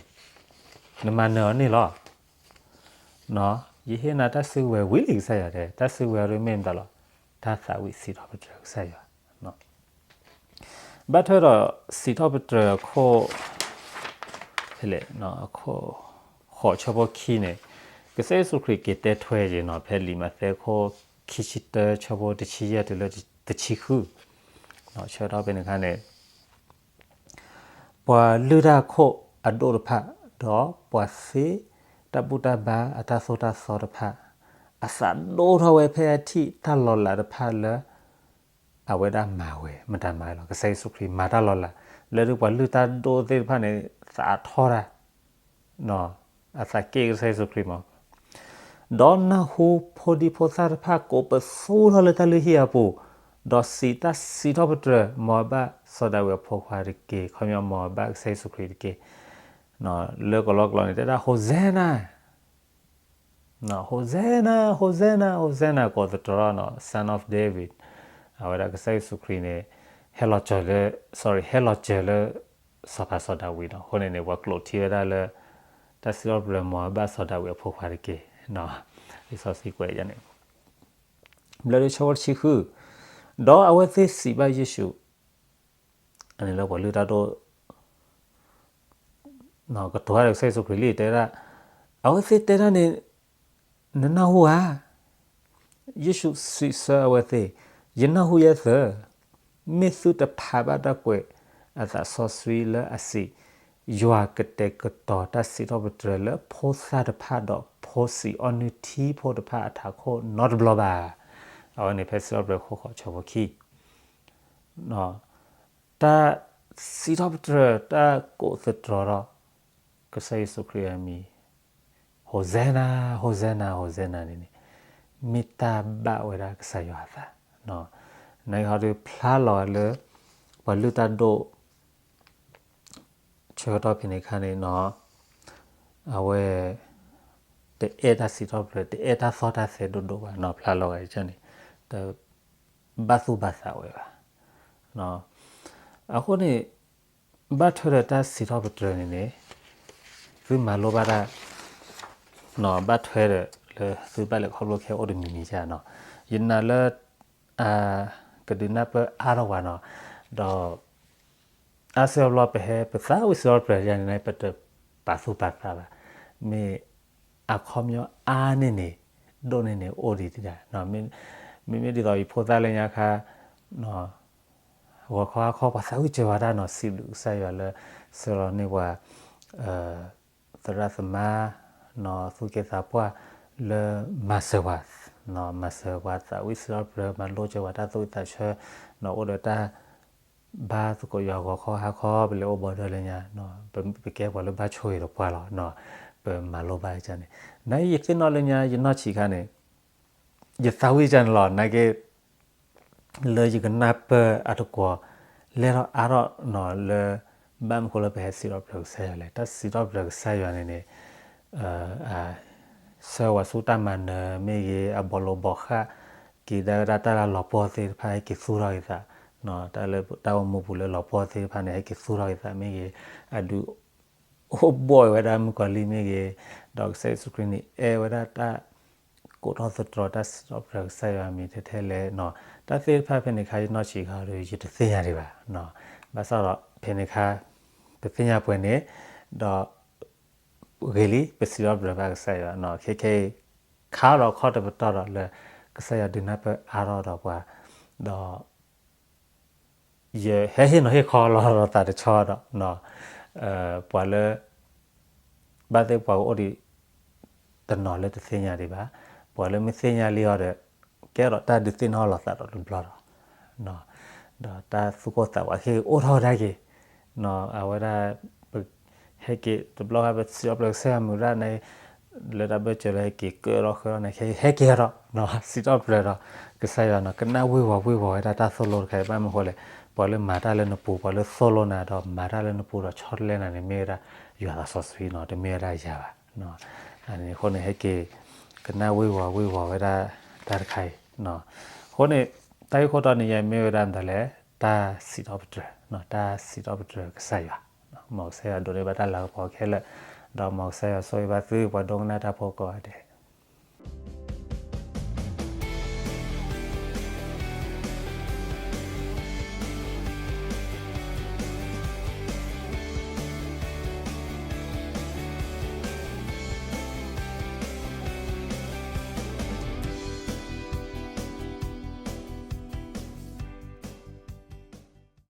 နမၤနၢၤအီၤန့ၣ်လီၤ. ယဟ့ၣ်နၤတၢ်စုကဝဲၤဝံၤလံ ကစၢ်ယွၤတဲ တၢ်စုကဝဲၤအံၤမ့ၢ်မတၤလီၤ, တၢ်သးဝံၣ်စံးထီၣ်ပတြၢၤကစၢ်ယွၤ ဘၣ်ထွဲဒီးစံးထီၣ်ပတြၢၤအခိၣ် ဖဲလဲၣ် အခိၣ် ဃိးဆၢဖိခံန့ၣ် ကစၢ်ယ့ၣ်ၡူးခရံာ်က့ၤတဲထွဲက့ၤနီၤ ဖဲလံာ်မးသဲခိၣ်ခံဆံတၢ ဆၢဖိတဆံယဲၢ်တုၤလၢတဆံဃု, ဆၢထီၣ်ဖဲန့ၣ်အခါန့ၣ် ပှၤလုၢ်တၢ်ခိၣ်အဒိၣ်တဖၣ် ဒီးပှၤသ့တၢ်ဘူၣ်တၢ်ဘါအတၢ်သိၣ်တၢ်သီတဖၣ် အသးဒိၣ်ထီၣ်ဝဲဖဲအထံၣ်တၢ်လီၤလးတဖၣ်လၢ အဝဲဒၣ်မၤဝဲ မတၤမၤဝဲလီၤ. ကစၢ်ယ့ၣ်ၡူးခရံာ်မၤတၢ်လီၤလး လၢဒုးပှၤလုၢ်တၢ်ဒိၣ်သ့ၣ်တဖၣ်န့ၣ် သးထီၣ်တၢ် အသးက့ၣ်ကစၢ်ယ့ၣ်ၡူးခရံာ်မး, ဒီးနၢ်ဟူဖိဒံဖိသၣ်တဖၣ်ကိးပသူထီၣ်လၢတၢ်လုၢ်ဟံၣ်အပူၤ, ဒီးစံးတၢ်စံးထီၣ်ပတြၢၤ မ်အဘၣ်စီၤဒၤဝံးအဖိခွါတက့ၢ်. ခီပညီ မ်အဘၣ်ကစၢ်ယ့ၣ်ၡူးခရံာ်တက့ၢ်. လၢကလီကလီန့ၣ် တဲဒၣ် Hosanna, Hosanna, Hosanna, Hosanna ကိးသတြီၤနီၤ Son of David, အဝဲဒၣ်ကစၢ်ယ့ၣ်ၡူးခရံာ်န့ၣ် ဟဲလီၤစၢၤလၢ sorry ဟဲလီၤစၢၤလၢ စီၤပၤစီၤဒၤဝံးနီၤ. အဃိန့ၣ်န့ၣ် ပှၤကျိာ်ထံဝဲဒၣ်လၢ တၢ်စံးထီၣ်ပတြၢၤ မ်အဘၣ်စီၤဒၤဝံးအဖိခွါတက့ၢ်. လံာ်စီဆှံကွဲးယၤန့ၣ် ဘျၢဒုဆၢဖိတဆံဃု, ဒီးအဝဲသ့ၣ်စံးဘၣ်ယ့ၣ်ၡူး, အန့ၣ်လၢပှၤလုၢ်တၢ်ဒိၣ် ကတိၤတၢ်ဒီးကစၢ်ယ့ၣ်ၡူးခရံာ်လံ တဲဒၣ်, အဝဲသ့ၣ်တဲဒၣ်န့ၣ် နနၢ်ဟူဧါ. ယ့ၣ်ၡူးစံးဆၢအဝဲသ့ၣ်, ယနၢ်ဟူယဲသၢ, မ့ၢ်သုတဖးဘၣ်တၢ်ကွဲးအသးစီဆှံလၢအစံး, ယွၤကတဲာ်ကတီၤတၢ်စံးထီၣ်ပတြၢၤလၢဖိသၣ်တဖၣ်ဒီးဖိစံးအီနုၢ်ထံဖိတဖၣ်အထးခိၣ်နီတဘျီဘၣ်. အဝဲန့ၣ်ဖဲစံးထီၣ်ပတြၢၤခိၣ်ဃိးဆၢဖိခံ တၢ်စံးထီၣ်ပတြၢၤ တၢ်ကိးသတြီၤဒီး ကစၢ်ယ့ၣ်ၡူးခရံာ်အမံၤ, Hosanna, Hosanna, Hosanna န့ၣ်န့ၣ် မ့ၢ်တၢ်ဘၣ်ဝဲဒၣ်ကစၢ်ယွၤအသး, နဟီဒုးဖျါလီၤလၢ ပှၤလုၢ်တၢ်ဒိၣ် ဆၢကတီၢ်ဖဲန့ၣ်အခါန့ၣ်နီၤ, အဝဲ တအဲၣ်တၢ်စံးထီၣ်ပတြၢၤ တအဲၣ်တၢ်သီၣ်တၢ်သဲဒိၣ်ဒိၣ်ဘၣ်နီၤ, ဖျါလီၤဂာ်န့ၣ် တဘၣ်သူၣ်ဘၣ်သးဝဲဘၣ်. အဃိန့ၣ် ဘၣ်ထွဲဒီးတၢ်စံးထီၣ်ပတြၢၤန့ၣ်န့ၣ် သုမၤလိဘၣ်တၢ် ဘၣ်ထွဲဒီးလၢသုဘၣ်လဲၤခီဖျိခဲ အိၣ်တမံၤမံၤကနီၤ. ယနာ်လၢ ကဒုးနၢ်ပၢၢ်အါထီၣ်ပှၤနီၤ. ဒီး အါစုအါဘျီ ပဟဲပသးဝံၣ်စံးထီၣ်ပတြၢၤယၤန့ၣ် ပတပာ်သူၣ်ပာ်သးဘၣ်. မ့ၢ်အခီပညီအါန့ၢ်န့ၣ် ဒိၣ်န့ၢ်န့ၣ်အိၣ်ဒံးဒၣ်. မ့မ့ၢ်ဒ်သိးယဖိသၣ်လၢညါခါ ဂီၤခီဟါခီ ပှၤသးဝံၣ်စၢၤဝဲဒၣ်နီၤ, စံးဘျုးကစၢ်ယွၤလၢ ဆှၢလီၤန့ၢ်ပှၤ သရၣ်သမါ သူၣ်က့သးပှၢ်လၢမၤစၢၤပှၤ, မၤစၢၤပှၤသးဝံၣ်စံးထီၣ်ပတြၢၤ မၤလိစၢၤပှၤတၢ်သူၣ်ဝံၣ်သးဆၢ, အိၣ်ဒီးတၢ် ဘါသကိးယွၤဂီၤခီဟါခီ ပလဲၤအိၣ်ဘီဒၢလၢညါ, ပကဲပှၤလၢဘၣ်ဆိၣ်ဂ့ၤဒီးပှၤလီၤ. ပမၤလိဘၣ်န့ၣ် နယသ့ၣ်နီၣ်လၢညါ ယနီၢ်ဆံးခါန့ၣ် ယသးဝံၣ်ကန့ၣ်လီၤ. နာ်က့ လၢယကနၢ်ပၢၢ်အတကွီၤ လဲၢ်ထီၣ်အါထီၣ်နီၤလၢ ဘၣ်မနုၤဃိလၢပဟဲစံးထီၣ်ပတြၢၤကစၢ်ယွၤလဲၣ်. တၢ်စံးထီၣ်ပတြၢၤကစၢ်ယွၤန့ၣ်န့ၣ် ဆှၢဝဲဆူတၢ်မၤနၢၤမ့ၢ်ဂ့ၤ, အဘီလိာ်ဘီၣ်ဃးက့ၤဒၣ်ဝဲဒၣ်တၢ်လၢလီၤပှီၢ်သ့ၣ်တဖၣ် ဟဲက့ၤသူၣ်ထီၣ်က့ၤသး, တၢ်လၢတၢ်အိၣ်မူပူၤလၢလီၤပှီၢ်သ့ၣ်တဖၣ်န့ၣ် ဟဲက့ၤသူၣ်ထီၣ်က့ၤသးမ့ၢ်ဂ့ၤ, အဒုးအိၣ်ဘှီၣ်ဝဲဒၣ်မုၣ်ကီၤလံၢ်မ့ၢ်ဂ့ၤ, ဒီးကစၢ်ယ့ၣ်ၡူးခရံာ်န့ၣ် အဲၣ်ဝဲဒၣ်တၢ် ကိးထီၣ်သတြီၤတၢ်စံးထီၣ်ပတြၢၤကစၢ်ယွၤမံၤထဲထဲလဲၣ်နီၤ. တၢ်သ့ၣ်တဖၣ်ဖဲန့ၣ်ခါ ယနီၢ်ဆံးခါဒီး ယတသ့ၣ်ညါဒံးဘၣ်. ဘၣ်ဆၣ်ဒီးဖဲန့ၣ်ခါ ပသ့ၣ်ညါပှဲၤန့ၣ် ဒီး ဂ့ၤလံ ပစံးထီၣ်ပတြၢၤဘၣ်ကစၢ်ယွၤနီၤ. ခဲခဲအံၤ ခါဒီးခီၣ်တပတီၢ်ဒီးလၢ ကစၢ်ယွၤဒုးနၢ်ပၢၢ်အါထီၣ်ဒီးပှၤ, ဒီး ယဟဲဟ့ၣ်နီၤဟ့ၣ်ခီလီၤဒီးသးတဆီဒီး ပှၤလၢ ဘၣ်သ့ၣ်ပှၤကအိၣ်ဒံး တနီၤလၢတသ့ၣ်ညါဒံးဘၣ်, ပှၤလၢမ့ၢ်သ့ၣ်ညါလံအီၤဒီး ကဲထီၣ်တၢ်ဒုးသ့ၣ်နီၣ်လီၤသးဒီးတဘျီဒီး ဒီးတၢ်သူၣ်ကိၢ်သးဂီၤဟ့ၣ်အိၣ်ထီၣ်ဝဲဒၣ်က့ၤ, အဝဲဒၣ် ဟဲက့ၤတဘျီဃီ ပစံးထီၣ်ပတြၢၤကစၢ်ယွၤမုာ်ဒၣ်န့ၣ် လၢတၢ်ဘၢၣ်စၢၤလၢဟဲက့ၤကၢထီၣ်ဃၢထီၣ်န့ၣ် ဟဲက့ၤထီၣ် စံးထီၣ်ပတြၢၤဒီး ကစၢ်ယွၤနီၤ ကနၣ်ဝ့ၤဝီၤဝ့ၤဝီၤဝဲဒၣ်တၢ်သိၣ်လိတခါအံၤ ဘၣ်မနုၤဃိလဲၣ်, ပှၤလၢမၤတၢ်လၢနပူၤ ပှၤလၢသိၣ်လိနၤဒီးမၤတၢ်လၢနပူၤဒီးဆီတလဲနၤန့ၣ် မ့ၢ်ဝဲဒၣ်ယွၤသးစီဆှံနီၤ တမ့ၢ်ဝဲဒၣ်ယၤဘၣ်. အဃိန့ၣ် ဟဲက့ၤ ကနၣ်ဝ့ၤဝီၤဝ့ၤဝီၤဝဲဒၣ်တၢ်တခါအံၤ အဃိန့ၣ် တၢ်ဂ့ၢ်ခိၣ်တီန့ၣ် ယမ့ၢ်ဝဲဒၣ်မတၤလဲၣ်, တၢ်စံးထီၣ်ပတြၢၤ, တၢ်စံးထီၣ်ပတြၢၤကစၢ်ယွၤ, မ်ကစၢ်ယွၤဒိးန့ၢ်ဘၣ်တၢ်လၤကပီၤခဲလၢာ်, ဒီးမ်ကစၢ်ယွၤဆိၣ်ဂ့ၤဘၣ်သုပှၤဒိကနၣ်တၢ်ဖိကိးဂၤဒဲး.